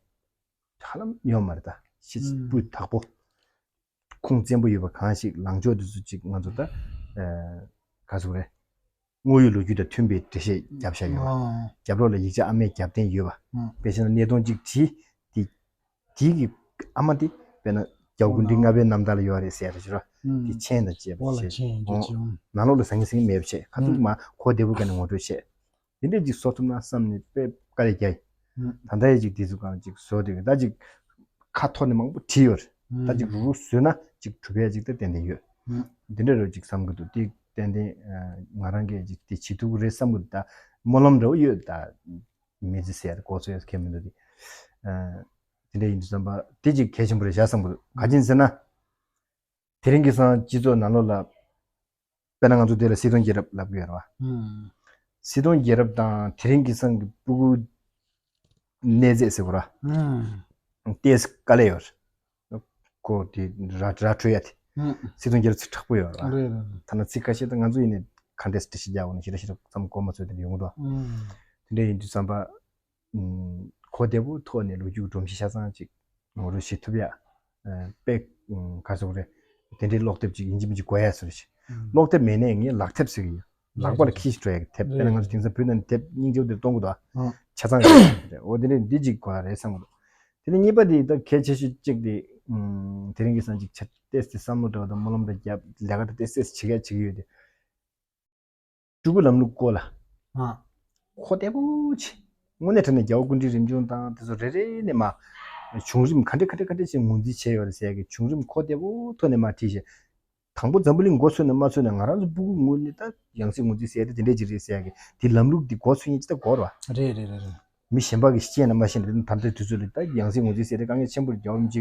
ཧ་ལམ་ཡོད་མ་རེད་ད། ཤི་ཨུམ། སྤུས་དག་པོ། ཁུངས་བཙན་པོ་ཡོད་པ་གང་ཞིག་ལངས་ཕྱོགས་དེ་ཚོ་ཅིག་ང་ཚོ་ད། ཨ། ག་ཟེར་དགོས་རེད། དངོས་ཡོད་ལོ་རྒྱུས་དང་མཐུན་པའི་འགྲེལ་བཤད་བརྒྱབ་བཞག་ཡོད་པ། ཨ། རྒྱབ་ལོགས་ལ་ཡིག་ཆ་ཨ་མའི་རྒྱབ་རྟེན་ཡོད་པ། ཨ། དཔེ་བཞག་ན་གནས་སྟོན་ཅིག་བྲིས། དེ། དེ་གི་ཨ་མ་དེ་དཔེར་ན་རྒྱལ་བ་སྐུ་ཕྲེང་ལྔ་པའི་རྣམ་ཐར་ལ་ཡོད་རེད་ཟེར་ཡ་རེད་ཤི་ར། དེ་མཆན་དང་བཅས་པ་འོ་ལ་བྱས། མཆན་ཡིན་འདྲ་ཅིག་ཡོང་། ནང་ལོགས་ལ་ཟང་ངེ་ཟིང་ངེ་མེད་པ་བྱས། ཁ་ཐུག་མ་གོ་བདེ་པོ་ག་ནས་ངོ་སྤྲོད་བྱས། དེ་འདྲས་ཅིག་བཟོ་ཐུབ་ན་བསམ་ནས་དཔེ་དཀའ་ལས་རྒྱག་ཡིན། ད་ལྟ་ཡི་ཅིག་དེ་ཚོ་གང་ཅིག་བཟོ་དེ་ད་ཅིག་ཁ་ཐོར་ནས་མང་པོ་བྲིས་ཡོད་རེད། ད་ཅིག་རུག་རུག་བཟོས་ན་ཅིག་གྲུབ་ཡ་ཅིག་ད་ཏན་ཏན་ཡོད། དེ་འདྲ་རེད་ཅིག་བསམ་གི་འདུག་དེ་ཏན་ཏན་ང་རང་གིས་ཅིག་དེ་བྱེད་ཐུབ་ཀྱི་རེད་བསམ་གི་འདུག་ད་སྨོན་ལམ་འདྲ་བོ་ཡོད་ད། མི་ཚེ་ཟེར་ཡ་དེ་འགོ་ཚུགས་ཡ་གལ་མི་འདུག་དེ། དེ་འདྲ་ཡིན་དུས་ཙམ་པ་དེ་ཅིག་གལ་ཆེན་པོ་རེད་བཞག་བསམ་གི་འདུག་ག་ཅིན་ཟེར་ན། དེ་རིང་གི་སང་སྤྱི་ཚོགས་ནང་ལོགས་ལ། དཔེར་ན་ང་ཚོ་དེ་ལ་སྲིད་དོན་རྒྱལ་རབས་ལབ་ཀྱི་ཡོད་རེད་བ། སྲིད་དོན་རྒྱལ་རབས་དང་དེ་རིང་གི་སང་གི་སྤུ་གུ་གནས་ཚད་ཟེར་དགོས་ར། ཏོག་ཙམ་དཀའ་ལས་ཡོད་རེད། ཁོ་དེ་ར་ར་འཕྲོད་ཡ་དེ། སྲིད་དོན་རྒྱལ་རབས་ཚིག་དྲག་པོ་ཡོད་རེད་བ། རེད་རེད་རེད། ཐ་ན་ཚིག་ཁ་ཤས་ད་ང་ཚོ་ཡིན་ནའི་ག་འདྲས་འགྲེལ་བཤད་རྒྱག་དགོས་ན་ཞེ་དྲག་ཞེ་དྲག་བསམ་གོ་མ་ཚོད་དེ་འདྲ་ཡོང་གི་འདུག་བ། དེ་འདྲ་ཡིན་དུས་ཙམ་པ། གོ་བདེ་པོ་ཐོག་ནས་ལོ་རྒྱུས་སྒྲོམ་གཞི་ཆ་ཚང་ཅིག་ངོ་སྤྲོད་བྱེད་ཐུབ་ཡ། དཔེ་ག་ཟེར་དགོས་རེད། དེ་འདྲའི་ཀློག་དེབ་ཅིག་ཡིན་གཅིག་མིན་གཅིག་དགོས་ཡ་ཟེར་ཞིག་ཀློག་དེབ་མེད་ནས་ངས་ལག་དེབ་ཟེར་གི་ཡོད། ལག་པ་ལ་འཁྱེར་ཞིག་འགྲོ་ཡ་གི་དེབ། དཔེར་ན་ང་ཚོ་དེང་སང་བོད་ནང་ནས་དེབ་སྙིང་རྗེ་པོ་དེ་གཏོང་གི་འདུག་ཨ། ཆ་ཚང་གི་རེད། འོ་དེ་འདྲའི་འདི་ཅིག་དགོས་ཡ་རེད་བསམ་གི་འདུག་དེ་ནས་གཉིས་པ་དེ་ད་གལ་ཆེ་ཤོས་གཅིག་དེ། དེ་རིང་གི་སང་ཅིག་ཆ་ཏོག་ཙམ་བསམ་བློ་འདྲ་བ་དང་སྨོན་ལམ་འདྲ་བརྒྱབ་ལས་ཀ་དེ་ཏོག་ཙམ་བྱེད་ཡ་བྱེད་ཀྱི་ཡོད་དེ། སྤྲུལ་སྐུ་ལམ་ལུགས་སྐོར་ལ། ཨ། གོ་བདེ་པོ་ཆེ། དངོས་གནས་དྲང་གནས་རྒྱལ་བ་སྐུ་ཕྲེང་རིམ་བྱོན་དང་དེ་ཚོ་རེ་རེ་ནས་མ། བྱུང་རིམ་ག་འདྲ་ག་འདྲ་ག་འདྲ་ཞིག་ངོས་འཛིན་བྱས་ཡོད་རེད་ཟེར་ཡ་གི་བྱུང་རིམ་གོ་བདེ་པོ་ཐོག་ནས་མ་བྲིས་ཤིང་། དང་པོ་འཛམ་བུ་གླིང་མགོ་ཚོས་ནས་མ་ཚོས་ནས་ང་རང་ཚོ་སྤུ་གུ་ངོས་ནས་ད་ཡང་སྲིད་ངོས་འཛིན་ཟེར་ཡ་དེ་དེ་འདྲས་ཅིག་རེད་ཟེར་ཡ་གི་དེ་ལམ་ལུགས་འདི་མགོ་ཚོས་མཁན་ཅིག་ད་དགོས་རེད་བ། རེད་རེད་རེད་རེད། མི་གཞན་པ་གིས་ཤེས་ན་མ་ཤེས་ན་དེ་ད་ལྟའི་དུས་ཚོད་ལ་ད་ཡང་སྲིད་ངོས་འཛིན་ཟེར་དེ་དཀའ་ངལ་ཆེན་པོ་རེད། རྒྱལ་བ་རིན་པོ་ཆེ་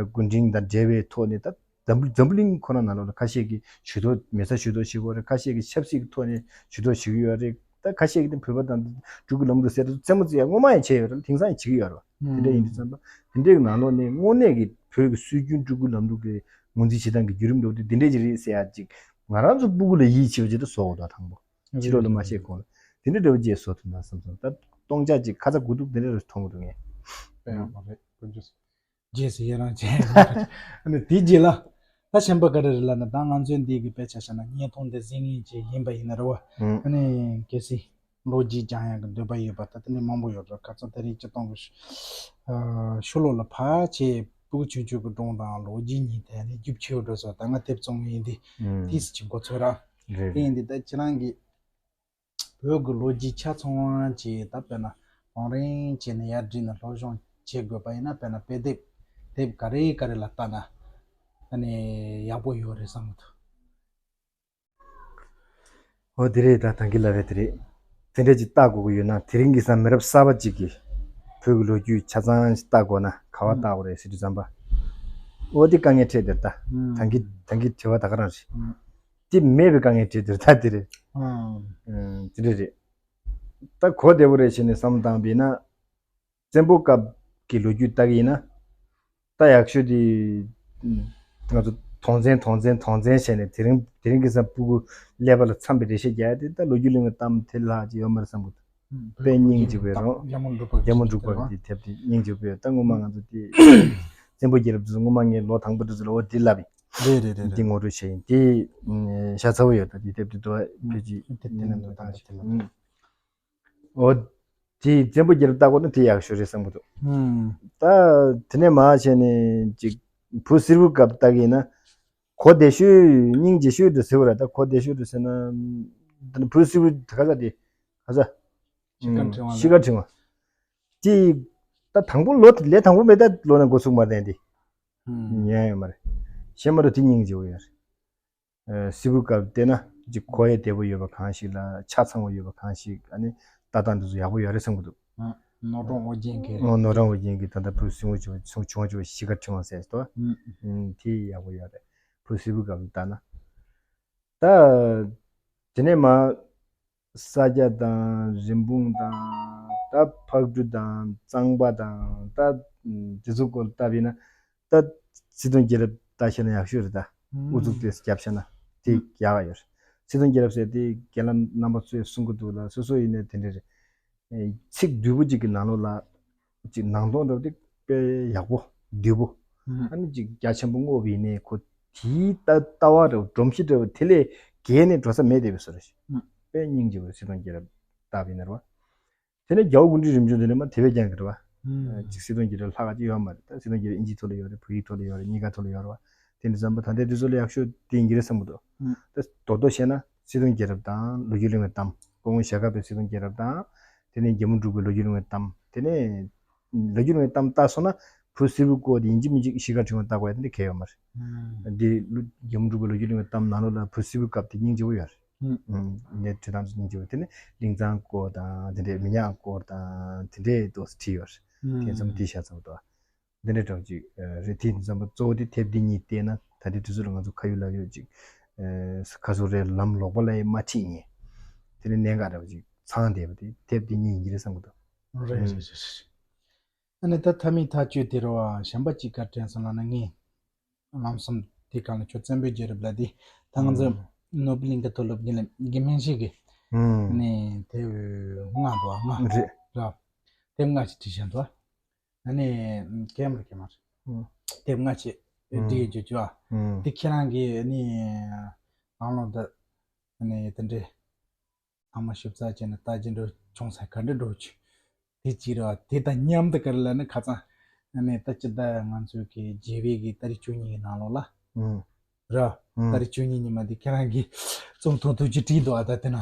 སྐུ་ཕྲེང་དང་འབྲེལ་བའི་ཐོག་ནས་ད། འཛམ་བུ་འཛམ་བུ་གླིང་ཁོ་ན་ནང་ལོགས་ལ་ཁ་ཤས་ཀྱིས་ཇུས་གཏོགས་མེ་བཙའ་ཇུས་གཏོགས་བྱེད་ཀྱི་ཡོད་རེད། ཁ་ཤས་ཀྱིས་ཆབ་སྲིད་ཀྱི་ཐོག་ནས་ཇུས་གཏོགས་བྱེད་ཀྱི་ཡོད་རེད། ད་ཁ་ཤས་ཀྱིས་ནི་བོད་པ་དང་སྤྲུལ་སྐུ་ལམ་ལུགས་ཟེར་དུས་རྩེད་མོ་རྩེ་ཡ་སྔོན་མ་ཡང་བྱས་ཡོད་རེད། དེང་སང་ཡང་བྱེད་ཀྱི་ཡོད་རེད། དེ་འདྲ་ཡིན་དུས་ཙམ་པ་དེ་འདྲའི་ནང་ལོགས་ནས་དངོས་གནས་ཀྱི་བོད་ཀྱི་སྲོལ་རྒྱུན་སྤྲུལ་སྐུ་ལམ་ལུགས་ཀྱི་ངོས་འཛིན་བྱེད་སྟངས་ཀྱི་བརྒྱུད་རིམ་འདྲ་བོ་དེ་འདི་འདྲ་ཅིག་རེད་ཟེར་ཡ་ཅིག་ང་རང་ཚོ་སྤུ་གུ་ལ་ཡིད་ཆེས་པ་ཅིག་ཏུ་བཟོ་དགོས་དོ། དང་པོ་ཕྱི་ལོགས་ལ་མ་བཤད་གོང་ལ་དེ་འདྲ་འདྲ་བོ་ཅིག་བཟོ་ཐུབ་ན་བསམ་སོང་། ད་སྟོང་ཆ་ཅིག་ཁ་ཚ་དགོས་གཏུགས་དེ་འདྲ་རེ་མཐོང་གི་འདུག་ངས། དཔེ་ཡག་པོ་རེད། དཀོན་མཆོག་གསུམ། རྗེས་སུ་ཡི་རང་བྱས། ཨ་ནི་དེའི་རྗེས་ལ་ད་གཞན་པ་ག་རེ་རེད་ལབ་ན། ད་ང་ཚོའི་འདི་གི་དཔེ་ཆ་བཞག་ན་བརྙན་ཐུང་འདི་གཟིགས་མཁན་ཅིག་ཡིན་པ་ཡིན་ན་རེད་བ། ཨ་ནི་གལ་སྲིད་ལོ་རྒྱུས་སྦྱང་ཡག་གི་འདོད་པ་ཡོད་པ་ད་དེ་ནི་མང་པོ་ཡོད་འགྲོ། ཁ་སང་དེ་རིང་སྤྱི་བཏང་གི་ཤུ་ལོ་ལ་ཕར་ཆེ་སྤུ་གུ་ཆུང་ཆུང་གི་སྒྲུང་དང་ལོ་རྒྱུས་གཉིས་དེ་ནི་རྒྱུ་ཆེ་བ་འགྲོ་སོང་། ད་ང་དེབ་བཙོང་མཁན་ཡིན་དེ་དེས་ཅིག་མགོ་ཚོད་ར། དེ་ཡིན་དེ་ད་ཁྱེད་རང་གི་བོད་ཀྱི་ལོ་རྒྱུས་ཆ་ཚང་བ་ཅིག་ད་དཔེར་ན་གང་རིང་བྱས་ནས་ཡར་བསྒྲིགས་ནས་སློབ་སྦྱོང་བྱེད་དགོས་པ་ཡིན་ན། དཔེར་ན་དཔེ་དེབ་དེབ་ག་རེ་ག་རེ་ལ་ལྟ་ན་ཨ་ནི་ཡག་པོ་ཡོད་རེད་བསམ་གྱི་འདུག། འོ་དེ་རེད། ད་ད་གིན་ལབ་པ་དེ་རེད། དེ་འདྲ་ཅིག་ལྟ་དགོས་ཀྱི་ཡོད་ན། དེ་རིང་གི་སང་མི་རབས་གསར་པ་ཅིག་གིས་བོད་ཀྱི་ལོ་རྒྱུས་ཆ་ཚང་ཞིག་ལྟ་དགོས་ན་ག་པར་ལྟ་དགོས་རེད་ཟེར་དུས་ཙམ་པ། འོ་དེ་དཀའ་ངལ་འཕྲད་དེ། ད་ད་གིན་ད་གིན་དྲི་བ་ད་ག་རང་རེད། དེ་མེད་པའི་དཀའ་ངལ་འཕྲད་དེ། ད་དེ་རེད། ཨང་། ཨང་། དེ་འདྲ་རེད། ད་གོ་བདེ་པོ་རེད་བྱས་ནས་བསམ་བློ་བཏང་བ་ཡིན་ན། བཙན་པོ་སྐབས་ཀྱི་ལོ་རྒྱུས་ལྟ་གི་ཡིན་ན། ད་ཡག་ཤོས་དེ་ང་ཚོ་དོང་བཙན་དོང་བཙན་དོང་བཙན་བྱས་ནས་དེ་རིང་དེ་རིང་གི་སང་སྤུ་གུ་ཀླད་པ་ལ་འཚམས་པའི་འགྲེལ་བཤད་རྒྱག་ཡ་དེ་ད་ལོ་རྒྱུས་གླེང་བའི་གཏམ་དེ་ལྷག་ཅིག་ཡོད་མ་རེད་བསམ་གི་འདུག། དཔེ་སྙིང་རྗེ་པོ་རང་རྒྱལ་མོ་འབྲུག་པ་རྒྱལ་མོ་འབྲུག་པ་གི་དེ་དེབ་དེ་སྙིང་རྗེ་པོ་ཡོད། ད་སྔོན་མ་ང་ཚོ་དེ་བཙན་པོ་རྒྱལ་རབས་དེ་ཚོ་སྔོན་མ་ངས་ལོ་དང་པོ་དེ་ཚོ་ལ་འོ་དེ་ལབ་ཡིན། རེད་རེད་རེད། དེ་ངོ་སྤྲོད་བྱས་ཡིན། དེ་ཤ་ཚ་བོ་ཡོད། ད་དེ་དེབ་དེ་དུ་བ་ཕལ་ཆེར་དེ་དེ་ནང་དུ་བཏང་ཞིག་དེ་ལ། འོ། དེ་བཙན་པོ་རྒྱལ་རབས་ལྟ་དགོས་ན་དེ་ཡག་ཤོས་རེད་བསམ་གི་འདུག། ཨུམ། ད་དེ་ནས་མར་བྱས་ནས་ཅིག་བུ་སིལ་བུ་སྐབས་ལྟ་གི་ཡིན་ན། གོ་བདེ་ཤོས་སྙིང་རྗེ་ཤོས་དུ་ཟེར་བ་རེད། ད་གོ་བདེ་ཤོས་དུ་ཟེར་ན། ད་ནི་བུ་སིལ་བུ་ག་ས་དེ་ག་ས། ཤི་ཁ་ཕྲེང་བ་ལ། ཤི་ཁ་ཕྲེང་བ། དེ་ད་དང་པོ་ལོ་ལས་དང་པོ་མེད། ད་ལོ་ན་འགོ་ཚུགས་མ་བསྡད་དེ། ཨུམ། ཉན་ཡོད་མ་རེད། ཤེས་མ་རུ་དེ་སྙིང་རྗེ་བོ་ཡོད་རེད། ཨ། སིལ་བུ་སྐབས་བལྟས་ན་ཅིག་གོ་ཡ་བདེ་པོ་ཡོད་པ་གང་ཞིག་ལ་ཆ་ཚང་བ་ཡོད་པ་གང་ཞིག་ཨ་ནི་ལྟ་སྟངས་འདི་ཚོ་ཡག་པོ་ཡོད་རེད་བསམ་གི་འདུག། ཨ། ནོར་གྲོང་ཨོ་རྒྱན་གྱི། ཨོ། ནོར་གྲོང་ཨོ་རྒྱན་གྱི་ད་ལྟ་བུ་སིལ་བུ་བྱུང་བྱུང་བ་བྱུང་བ་ཤི་ཁ་ཕྲེང་བ་ཟེར་ཏོ། ཨ། ཨ། དེ་ཡག་པོ་ཡོད་རེད། བུ་སིལ་བུ་སྐབས་ལྟ་ན། ད་དེ་ནས་མ། ས་སྐྱ་དང་རིན་སྤུངས་དང་ད་ཕག་གྲུ་དང་གཙང་པ་དང་ད་དེ་ཚོ་སྐོར་ལ་བལྟས་པ་ཡིན་ན། ད་སིལ་སྡོང་རྒྱལ་རབས་ལྟ་ཤེས་ན་ཡག་ཤོས་རེད། ད་ཨུ་ཚུགས་དེ་བརྒྱབ་ཤེས་ན་དེ་ཡག་ཡོད་རེད། སིལ་སྡོང་རྒྱལ་རབས་ཟེར་དེ་རྒན་ལགས་རྣམ་པ་ཚོས་གསུང་གི་འདུག་ལ། སོ་སོ་ཡིན་ནའི་དེ་འདྲ་རེད། ཚིག་བསྡུས་པོ་གཅིག་གི་ནང་ལོགས་ལ་ཅིག་ནང་དོན་འདྲ་བོ་དེ་དཔེ་ཡག་པོ་བསྡུས་པོ། ཨ་ནི་ཅིག་རྒྱ་ཆེན་པོ་བསྔོགས་པ་ཡིན་ནའི་ཁོ་དེའི་ལྟ་ལྟ་བ་འདྲ་བོ་སྒྲོམ་གཞི་འདྲ་བོ་དེ་ལས་བརྒལ་ནས་འགྲོ་ས་མེད་བསྡད་པའི་བཟོ་འདྲ་ཞིག། དཔེ་སྙིང་རྗེ་བོ་སིལ་སྡོང་རྒྱལ་རབས་ལྟ་བ་ཡིན་ན་རེད་བ། དེ་ནས་རྒྱལ་བ་སྐུ་ཕྲེང་རིམ་བྱོན་དེ་ནས་མར་དེ་བས་ཀྱང་གི་རེད་བ། ཅིག་སིལ་སྡོང་རྒྱལ་རབས་ལྷག་ག་ཅིག་ཡོད་མ་རེད། ད་སིལ་སྡོང་རྒྱལ་རབས་ཨིན་ཇིའི་ཐོག་ལ་ཡོད་རེད། བོད་ཡིག་ཐོག་ལ་ཡོད་རེད། གཉིས་ཀ་ཐོག་ལ་ཡོད་རེད་བ། དེ་འདྲ་བསམ་པ་ད་ལྟའི་དུས་ཚོད་ལ་ཡག་ཤོས་དེ་ཡིན་གྱི་རེད་བསམ་གྱི་འདུག། ད་རྡོག་རྡོག་བཤད་ན་སིལ་སྡོང་རྒྱལ་རབས་དང་ལོ་རྒྱུས་གླེང་བའི་གཏམ། སྐུ་ངོ་ཞྭ་སྒབ་པའི་སིལ་སྡོང་རྒྱལ་རབས་དང་། དེ་ནས་རྒྱལ་མོ་འབྲུག་པའི་ལོ་རྒྱུས་གླེང་བའི་གཏམ། དེ་ནས་ལོ་རྒྱུས་གླེང་བའི་གཏམ་ལྟ་སོང་ན་བུ་སིལ་བུ་སྐོར་དེ་ཡིན་གཅིག་མིན་གཅིག་ཤི་ཁ་ཕྲེང་བ་ལྟ་དགོས་ཡ་དེ་འདྲ་གལ་ཡོད་མ་རེད། འདི་རྒྱལ་མོ་འབྲུག་པའི་ལོ་རྒྱུས་གླེང་བའི་གཏམ་ནང་ལོགས་ལ་བུ་སིལ་བུ་སྐབས་དེ་སྙིང་རྗེ་བོ་ཡོད་རེད། ངས་བྲིས་སྟངས་སུ་སྙིང་རྗེ་བོ། དེ་ནས་ལིང་ཚང་སྐོར་དང་དེ་འདྲས། མི་ཉག་སྐོར་དང་དེ་འདྲས་ཏོག་ཙམ་བྲིས་ཡོད་རེད། དེ་ཚོ་དེ་ཤ་ཚ་བོ་དང་། འདི་འདྲས་འདྲ་བོ་ཅིག་རེད། དེ་ཙམ་པ་གཙོ་བོ་དེ་དེབ་འདི་གཉིས་བལྟས་ན་ད་ལྟའི་དུས་ཚོད་ལ་ང་ཚོ་ཁ་ཡོད་ལག་ཡོད་ཅིག་ཁ་སོ་རེ་ལམ་ལོག་པ་ལ་ཡང་མ་ཁྲིད་ཉེ། དེ་ནས་གནད་འགག་འདྲ་བོ་ཅིག་ཚང་བསྡད་པ་དེ་དེབ་འདི་གཉིས་ཡིན་གྱི་རེད་བསམ་གི་འདུག། རེད་རེད་རེད། ཨ་ནི་ད་མཐའ་མའི་ཐག་གཅོད་དེ་རེད་བ། གཞན་པ་ཅིག་ག་དྲན་སོང་ལབ་ན། ངས་ལམ་སང་དེ་གང་ལ་ཁྱོད་བཙན་པོའི་རྒྱལ་རབས་ལ་དེ་ད་ང་ཚོ་ནོར་བུ་གླིང་ག་མཐོ་སློབ་རྒན་ལགས་དགེ་སྨན་ཤེས་ཀྱི་ཨ་ནི་དེབ་ལྔ་འདུག་ཨ། ལྔ་རེད་ར། དེབ་ལྔ་ཞིག་བྲིས་བཞག་འདུག་ཨ། ཨ་ནི་ཀེམ་ར་ཀེམ་ར་དེབ་ལྔ་ཞིག་བྲིས་ཡོད་རྒྱུ་ཅོ་ཨ། དེ་ཁྱེད་རང་གིས་ཨ་ནི་ནང་ལོགས་འདི་ཨ་ནི་དེ་འདྲའི། ཚང་མ་ཞིབ་ཚགས་བྱས་ནས་ལྟ་རྒྱུ་འདྲ་བྱུང་ས་ག་འདྲ་འགྲོ་ཆུ། དེ་གཅིག་རེད་བ། དེ་དང་མཉམ་དུ་ག་རེ་ལབ་ན་ཁ་སང་ཨ་ནི་ད་ཅི་ད་ང་ཚོའི་གི་རྒྱལ་བའི་གི་ཏ་རིག་བཅུ་གཉིས་ཀྱི་ནང་ལོགས་ལ་ར། ཏ་རིག་བཅུ་གཉིས་ཉི་མ་དེ་ཁྱེད་རང་གིས་རྩོམ་ཐུང་ཐུང་ཅིག་བྲིས་འདུག་ཨ། ད་དེ་ན་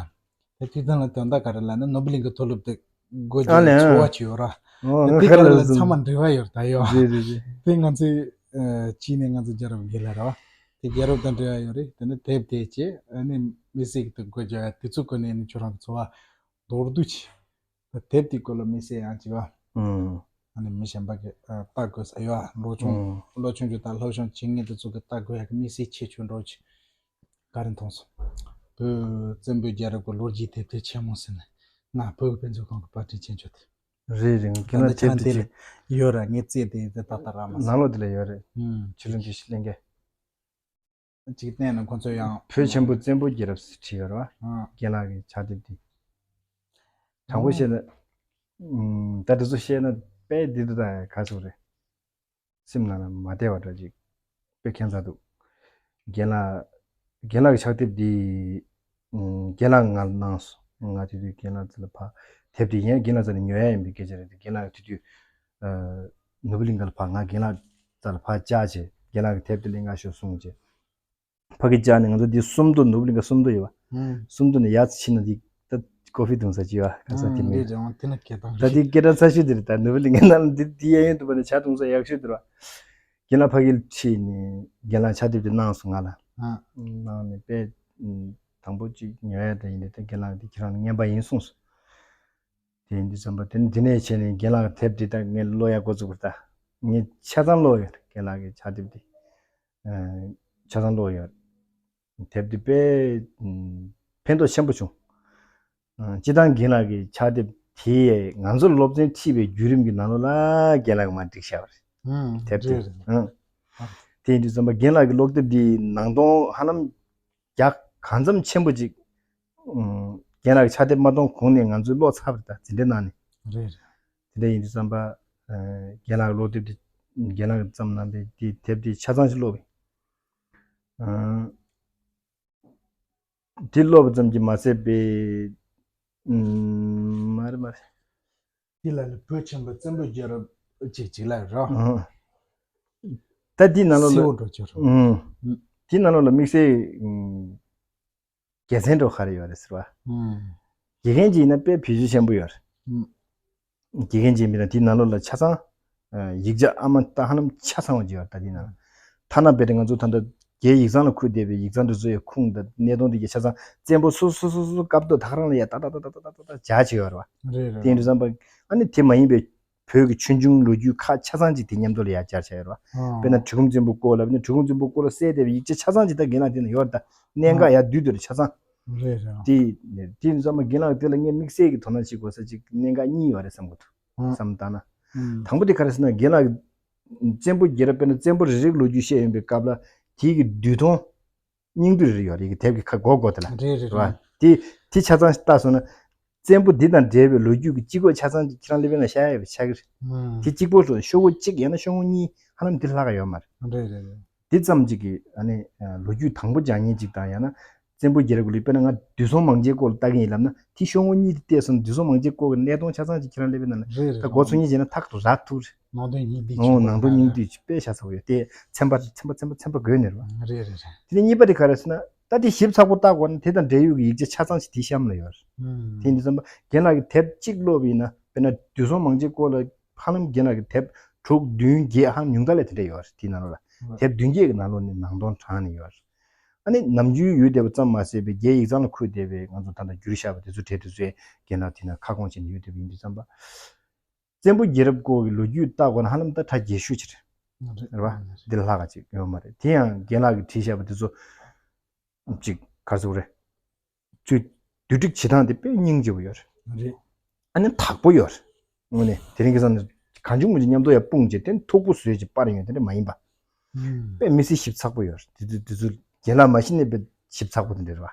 དེ་བྲིས་སྟངས་ལ་དོན་དག་ག་རེ་ལབ་ན་ནོར་བུ་གླིང་གི་མཐོ་སློབ་དེ་སྒོ་ཨ་ནི་རྒྱག་ཚོར་བ་ཅིག་ཡོད་ར། ཨོ་དེ་ག་རེ་ལ་ཚང་མ་འབྲེལ་བ་ཡོད་ད་ཡོད། རེད་རེད་རེད། དེ་ང་ཚོའི་ཨ་གཅིག་ནས་ང་ཚོ་རྒྱལ་རབས་དགེ་ལགས་ར་བ། དེ་རྒྱལ་རབས་དང་འབྲེལ་བ་ཡོད་རེད། དེ་ནས་དེབ་དེ་བྱས་ཨ་ནི་དམིགས་བསལ་གྱི་དེ་སྒོ་རྒྱག་ཡ་དེ་ཚོ་ཀུན་ནས་ནི་ཁྱོད་རང་གི་འཚོ་བ་མདོར་བསྡུས་ཀྱི་དེབ་དེའི་སྐོར་ལ་དམིགས་བསལ་ཡང་ཅིག་ཨ་ཨུམ། ཨ་ནི་མི་གཞན་པ་གི་ཨ་ལྟ་དགོས་ས་ཡོད་ཨ། ལོ་ཆུང་ཨུམ། ལོ་ཆུང་ཆུང་དང་སློབ་སྦྱོང་བྱེད་མཁན་དེ་ཚོ་གི་ལྟ་དགོས་ཡ་གི་དམིགས་བསལ་ཁྱད་ཆོས་འདྲ་བོ་ཅིག་ག་རེ་མཐོང་སོང་། བོད་བཙན་པོའི་རྒྱལ་རབས་ཀྱི་ལོ་རྒྱུས་དེབ་ཐེར་ཆེན་མོ་ཟེར་ནས་ང་བོད་ཀྱི་དཔེ་མཛོད་ཁང་གི་པར་སྐྲུན་བྱེད་ཆོག་དེ། རེད་རེད། ཁྱེད་ད་རང་ལྟ་དེབ་ཁྱེད་དེ་རང་དེ་ལ་ཡོད་ར། ངས་རྩིས་དེ་དེ་ཏག་ཏག་རག་མ་སོང་། ནང་ལོགས་དེ་ལ་ཡོད་རེད། ཨུམ། ཕྱི་ལོ་འདི་ཞིག་ལེན་གི། ཅིག་བལྟས་ན་ཁོ་ཚོ་ཡང་བོད་ཆེན་པོ་བཙན་པོ་རྒྱལ་རབས་ཟེར་བྲིས་ཡོད་རེད་བ། ཨ། རྒན་ལགས་ཀྱི་ཕྱག་དེབ་འདི། དྲང་པོ་བཤད་ན། ཨུམ། ད་དེ་ཚོ་བཤད་ན་དཔེ་འདི་འདུག་ད་ག་ཚོད་རེད། སེམས་ནང་ལ་མ་བདེ་བ་འདྲ་ཅིག་དཔེ་ཁྱད་མཚར་འདུག་རྒན་ལགས། རྒན་ལགས་ཀྱི་ཕྱག་དེབ་འདི་ཨུམ་རྒན་ལགས་ང་ལ་གནང་སོང་། ང་དེ་དུས་རྒན་ལགས་ཚོ་ལ་ཕར་དེབ་དེ་ཡིན་རྒན་ལགས་རྩ་ནས་ཉོ་ཡ་ཡིན་པའི་སྐད་ཆ་རེད་དེ། རྒན་ལགས་དེ་དུས་ཨ་ནོར་བུ་གླིང་ག་ལ་ཕར་ང་རྒན་ལགས་རྩ་ལ་ཕར་བཅར་བྱས་རྒན་ལགས་ཀྱི་དེབ་དེ་ལེན་ག་ཤོག་གསུངས་བྱས། ཕ་གི་བཅར་ནས་ང་ཚོ་འདི་སུམ་མདོ་ནོར་བུ་གླིང་ག་སུམ་མདོ་ཡོད་པ། ཨང་། སུམ་མདོ་ནས་ཡར་ཕྱིན་ན་འདི་ད་ཀོ་ཧྥི་འཐུང་ས་ཅིག་ཡོད་པ། ག་ས་དེ་ཨང་། མིན། འདི་རེད་འོང་། དེ་ན་སྐད་བཏང་ད་རེད། འདི་སྐད་གྲགས་ཚ་ཤོས་དེ་རེད། ད་ནོར་བུ་གླིང་ག་ནང་ལ་འདི་འདི་གཡས་གཡོན་དུ་བ་ནས་ཇ་འཐུང་ས་ཡག་ཤོས་དེ་རེད་པ། རྒན་ལགས་ཕ་གིར་ཁྲིད་ནས་རྒན་ལགས་ཕྱག་དེབ་དེ་གནང་སོང་ང་ལ། ཨང་། གནང་ནས་དཔེ་དང་པོ་ཅིག་ཉོ་ཡ་ད་ཡིན་ནས་ད་རྒན་ལགས་འདི་ཁྱེད་རང་ལ་རྔན་པ་ཡིན་གསུངས་སོང་། དེ་ཡིན་དུས་ཙམ་པ་དེ་ནི་འདི་ནས་བྱས་ནས་རྒན་ལགས་ཀྱི་དེབ་འདི་ད་ངས་ཀློག་ཡག་འགོ་བཙུགས་པ་རེད་ད། ངས་ཆ་ཚང་ཀློག་ཡོད་རེད། རྒན་ལགས་ཀྱི་ཕྱག་དེབ་འདི། ཨ་ཆ་ཚང་ཀློག་ཡོད་རེད། དེབ་འདི་དཔེ་ཨ་ཕན་ཐོགས་ཆེན་པོ་བྱུང་། ཨ་སྤྱིར་བཏང་རྒན་ལགས་ཀྱི་ཕྱག་དེབ་དེ་ང་ཚོར་སློབ་ཚན་ཁྲིད་པའི་བརྒྱུད་རིམ་གྱི་ནང་ལོགས་ལ་རྒན་ལགས་ཀྱིས་མར་བསྒྲིགས་བཞག་པ་རེད། ཨང་། དེབ་དེ། རེད་རེད། ཨང་། དེ་ཡིན་དུས་ཙམ་པ་རྒན་ལགས་ཀྱི་ཀློག་དེབ་འདི་ནང་དོན་ཧ་ལམ་རྒྱ་གང་འཚམ་ཆེན་པོ་ཅིག་ཨུམ། རྒན་ལགས་ཀྱི་ཕྱག་དེབ་མ་གཏོང་གོང་ནས་ང་ཚོས་ཀློག་ཚར་བ་རེད་ད། འཛིན་གྲྭའི་ནང་ནས། རེད་རེད། དེ་འདྲ་ཡིན་དུས་ཙམ་པ། ཨ་རྒན་ལགས་ཀྱི་ཀློག་དེབ་དེ། རྒན་ལགས་ཀྱིས་བརྩམས་གནང་པའི་དེ་དེབ་དེ་ཆ་ཚང་ཞིག་ཀློག་པ་ཡིན། ཨ་དེ་ཀློག་པ་ཙམ་གྱིས་མ་ཟད་པའི། ཨུམ། མ་རེད་མ་རེད། དེ་ལ་ནི་བོད་ཆེན་པོ་བཙན་པོའི་རྒྱལ་རབས་ཅིག་ཅིག་ལ་རོ། ཨང་། ད་འདི་ནང་ལོགས་ལ། སེའུ་འགྲོ་ཆོག་རོ། ཨང་། འདི་ནང་ལོགས་ལ་དམིགས་བསལ་ཨང་། དགེ་མཚན་འགྲོ་ག་རེ་ཡོད་རེད་ཟེར་བ། ཨང་། དགེ་རྒན་ཅིག་ཡིན་ན་དཔེ་བེད་སྤྱོད་ཆེན་པོ་ཡོད་རེད། ཨང་། དགེ་རྒན་ཅིག་ཡིན་ན་འདི་ནང་ལོགས་ལ་ཆ་ཚང་། ཨ་ཡིག་ཆ་ཨ་མ་ད་ཧ་ལམ་ཆ་ཚང་བ་ཅིག་ཡོད་རེད་ད་འདི་ནང་ལ། ཐ་ན་དཔེར་ན་ང་ཚོ་ད་ལྟ་རྒྱའི་ཡིག་ཚང་ལ་འཁུར་བསྡད་པའི་ཡིག་ཚང་དེ་ཚོ་ཡི་ཁུངས་དང་གནད་དོན་དེ་གའི་ཆ་ཚང་བཙན་པོ་སོ་སོ་སོ་སོ་སྐབས་ཐོག་ད་ག་རང་ལ་ཡ་ཏག་ཏག་ཏག་ཏག་ཏག་ཏག་སྦྱར་བྱས་ཡོད་རེད་བ། རེད་རེད། དེ་ཡིན་དུས་ཙམ་པ་ཨ་ནི་དེ་མ་ཡིན་པའི་བོད་ཀྱི་ཆོས་འབྱུང་ལོ་རྒྱུས་ཁག་ཆ་ཚང་ཅིག་དེ་མཉམ་དུ་ལ་ཡ་སྦྱར་བྱས་ཡོད་རེད་བ། ཨང་། དཔེར་ན་གྲི་གུམ་བཙན་པོའི་སྐོར་ལ་དཔེར་ན་གྲི་གུམ་བཙན་པོའི་སྐོར་ལ་གསལ་བསྡད་པའི་ཡིག་ཆ་ཆ་ཚང་ཅིག་ད་རྒན་ལགས་དེ་ན་ཡོད་རེད་ད། གནད་འགག་ཡ་བསྡུས་བསྡུས་རེད་ཆ་ཚང་། རེད་རེད། དེ་དེ་ཡིན་དུས་ཙམ་པ་རྒན་ལགས་དེ་ལ་ངས་དམིགས་བསལ་གྱི་དོ་སྣང་བྱེད་དགོས་ས་ཅིག་གནད་འགག་གཉིས་ཡོད་རེད་བསམ་གྱི་འདུག་ཨང་། བསམ་བཏང་ན། ཨང་། དང་པོ་དེ་ག་རེ་ཟེར་ན་རྒན་ལགས་ཀྱིས་བཙན་པོ་རྒྱལ་རབས་དཔེར་ན་བཙན་པོ་རེ་རེའི་ལོ་རྒྱུས་བཤད་ཡོང་པའི་སྐབས་ལ་དེའི་གི་བསྡུས་དོན་སྙིང་བསྡུས་རེ་རེ་ཡོད་རེད། དེབ་ཀྱི་ཁ་སྒོ་སྒོ་དེ་ལ། རེད་རེད། རེད་བ། རེད། དེ་དེ་ཆ་ཚང་ཞིག་བལྟས་སོང་ན། བཙན་པོ་འདི་དང་འབྲེལ་བའི་ལོ་རྒྱུས་ཀྱི་དཀྱིལ་འཁོར་ཆ་ཚང་ཅིག་ཁྱེད་རང་སླེབས་ཡོང་ན་ཤར་ཡ་ཡོད་པ་ཆགས་ཀྱི་རེད། ཨང་། དེ་གཅིག་པོ་ལ་ཤོག་ངོས་གཅིག་ཡང་ན་ཤོག་ངོས་གཉིས་ཧ་ལམ་འདི་ལྷག་ག་ཡོད་མ་རེད། རེད་རེད་རེད། འདི་ཙམ་ཅིག་གིས་ཨ་ནི་ལོ་རྒྱུས་དང་པོ་སྦྱང་མཁན་ཅིག་དང་ཡང་ན་བཙན་པོ་རྒྱལ་རབས་ཀྱི་ལུས་དཔེར་ན་ང་དུས་སྲོང་མང་ཆེན་སྐོར་ལ་ལྟ་གི་ཡིན་ལབ་ན་དེ་ཤོག་ངོས་གཉིས་དེ་བལྟས་སོང་ན་དུས་སྲོང་མང་ཆེན་སྐོར་གྱི་གནད་དོན་ཆ་ཚང་ཅིག་ཁྱེད་རང་སླེབས་ཡོང་ན། རེད་རེད། ད་སྒོ་ཚུགས་མཁན་བྱས་ན་ཐག་རག་ཐུབ་རེད། ནང་དོན་སྙིང་བསྡུས། ཨོ་ཆེན་པོ་ནང་དོན་སྙིང་བསྡུས་ཅིག་དཔེ་ཤ་ཚ་བོ་ཡོད་དེ་ཚན་པ་ཚན་པ་ཚན་པ་ཚན་པ་དགོས་ནི་རེད་བ། རེད་རེད་རེད། དེ་ནས་གཉིས་པ་དེ་ག་རེ་ཟེར་ན་ད་དེ་ཞིབ་ཚགས་པོ་བལྟ་དགོས་ན་དེ་དང་འབྲེལ་ཡོད་ཀྱི་ཡིག་ཆ་ཆ་ཚང་ཞིག་དེའི་གཤམ་ལ་ཡོད་རེད། ཨང་། དེ་ཡིན་དུས་ཙམ་པ་རྒན་ལགས་ཀྱི་དེབ་གཅིག་ཀློག་པ་ཡིན་ན་དཔེར་ན་དུས་སྲོང་མང་ཆེན་སྐོར་ལ་ཧ་ལམ་རྒན་ལགས་ཀྱི་དེབ་དྲུག་བདུན་བརྒྱད་ཧ་ལམ་ཉུང་མཐའ་ལས་དེ་འདྲ་ཡོད་རེད། དེའི་ནང་ལོགས་ལ། ཨང་། དེབ་བདུན་བརྒྱད་ཀྱི་ནང་ལོགས་ནས་ནང་དོན་དྲངས་ནས་ཡོད་རེད། ཨ་ནི་ནམ་རྒྱུན་ཡོད་བསྡད་པ་ཙམ་མ་ཟད་པའི་རྒྱའི་ཡིག་ཚང་ལ་འཁུར་བསྡད་པའི་ང་ཚོ་ད་ལྟ་བསྒྱུར་བཞག་པ་དེ་ཚོ་གྲས་དེ་ཚོས་རྒན་ལགས་དེ་ན་ཁ་སྐོང་བྱས་ནས་ཡོད་བསྡད་པ་ཡིན་དུས་ཙམ་པ། བཙན་པོ་རྒྱལ་རབས་སྐོར་གྱི་ལོ་རྒྱུས་བལྟ་དགོས་ན་ཧ་ལམ་ད་གྲ་རྒྱས་ཤོས་ཅིག་རེད། རེད་བ། འདི་ལ་ལྷག་ག་ཅིག་ཡོད་མ་རེད། དེ་ཡང་རྒན་ལགས་ཀྱིས་བྲིས་བཞག་པ་དེ་ཚོ་ཅིག་ག་རེ་ཟེར་དགོས་རེད། ཚུལ་བསྡུ་སྒྲིག་བྱེད་སྟངས་དེ་དཔེ་སྙིང་རྗེ་པོ་ཡོད་རེད། རེད། ཨ་ནི་དག་པོ་ཡོད་རེད། དངོས་གནས་དེ་རིང་ཁ་སང་ནས་གང་བྱུང་མང་བྱུང་མཉམ་དུ་ཡར་སྤུངས་བྱས་དེ་ནི་མཐུག་པོ་བཟོས་ཀྱི་པར་ཡོད་དེ་འདྲ་མ་ཡིན་པ། ཨང་། དཔེ་མི་སྲིད་ཞིབ་ཚགས་པོ་ཡོད་རེད། དེ་ཚོ་དེ་ཚོ་རྒན་ལགས་མ་གཞི་ནས་དཔེ་ཞིབ་ཚགས་པོ་དེ་འདྲ་རེད་བ།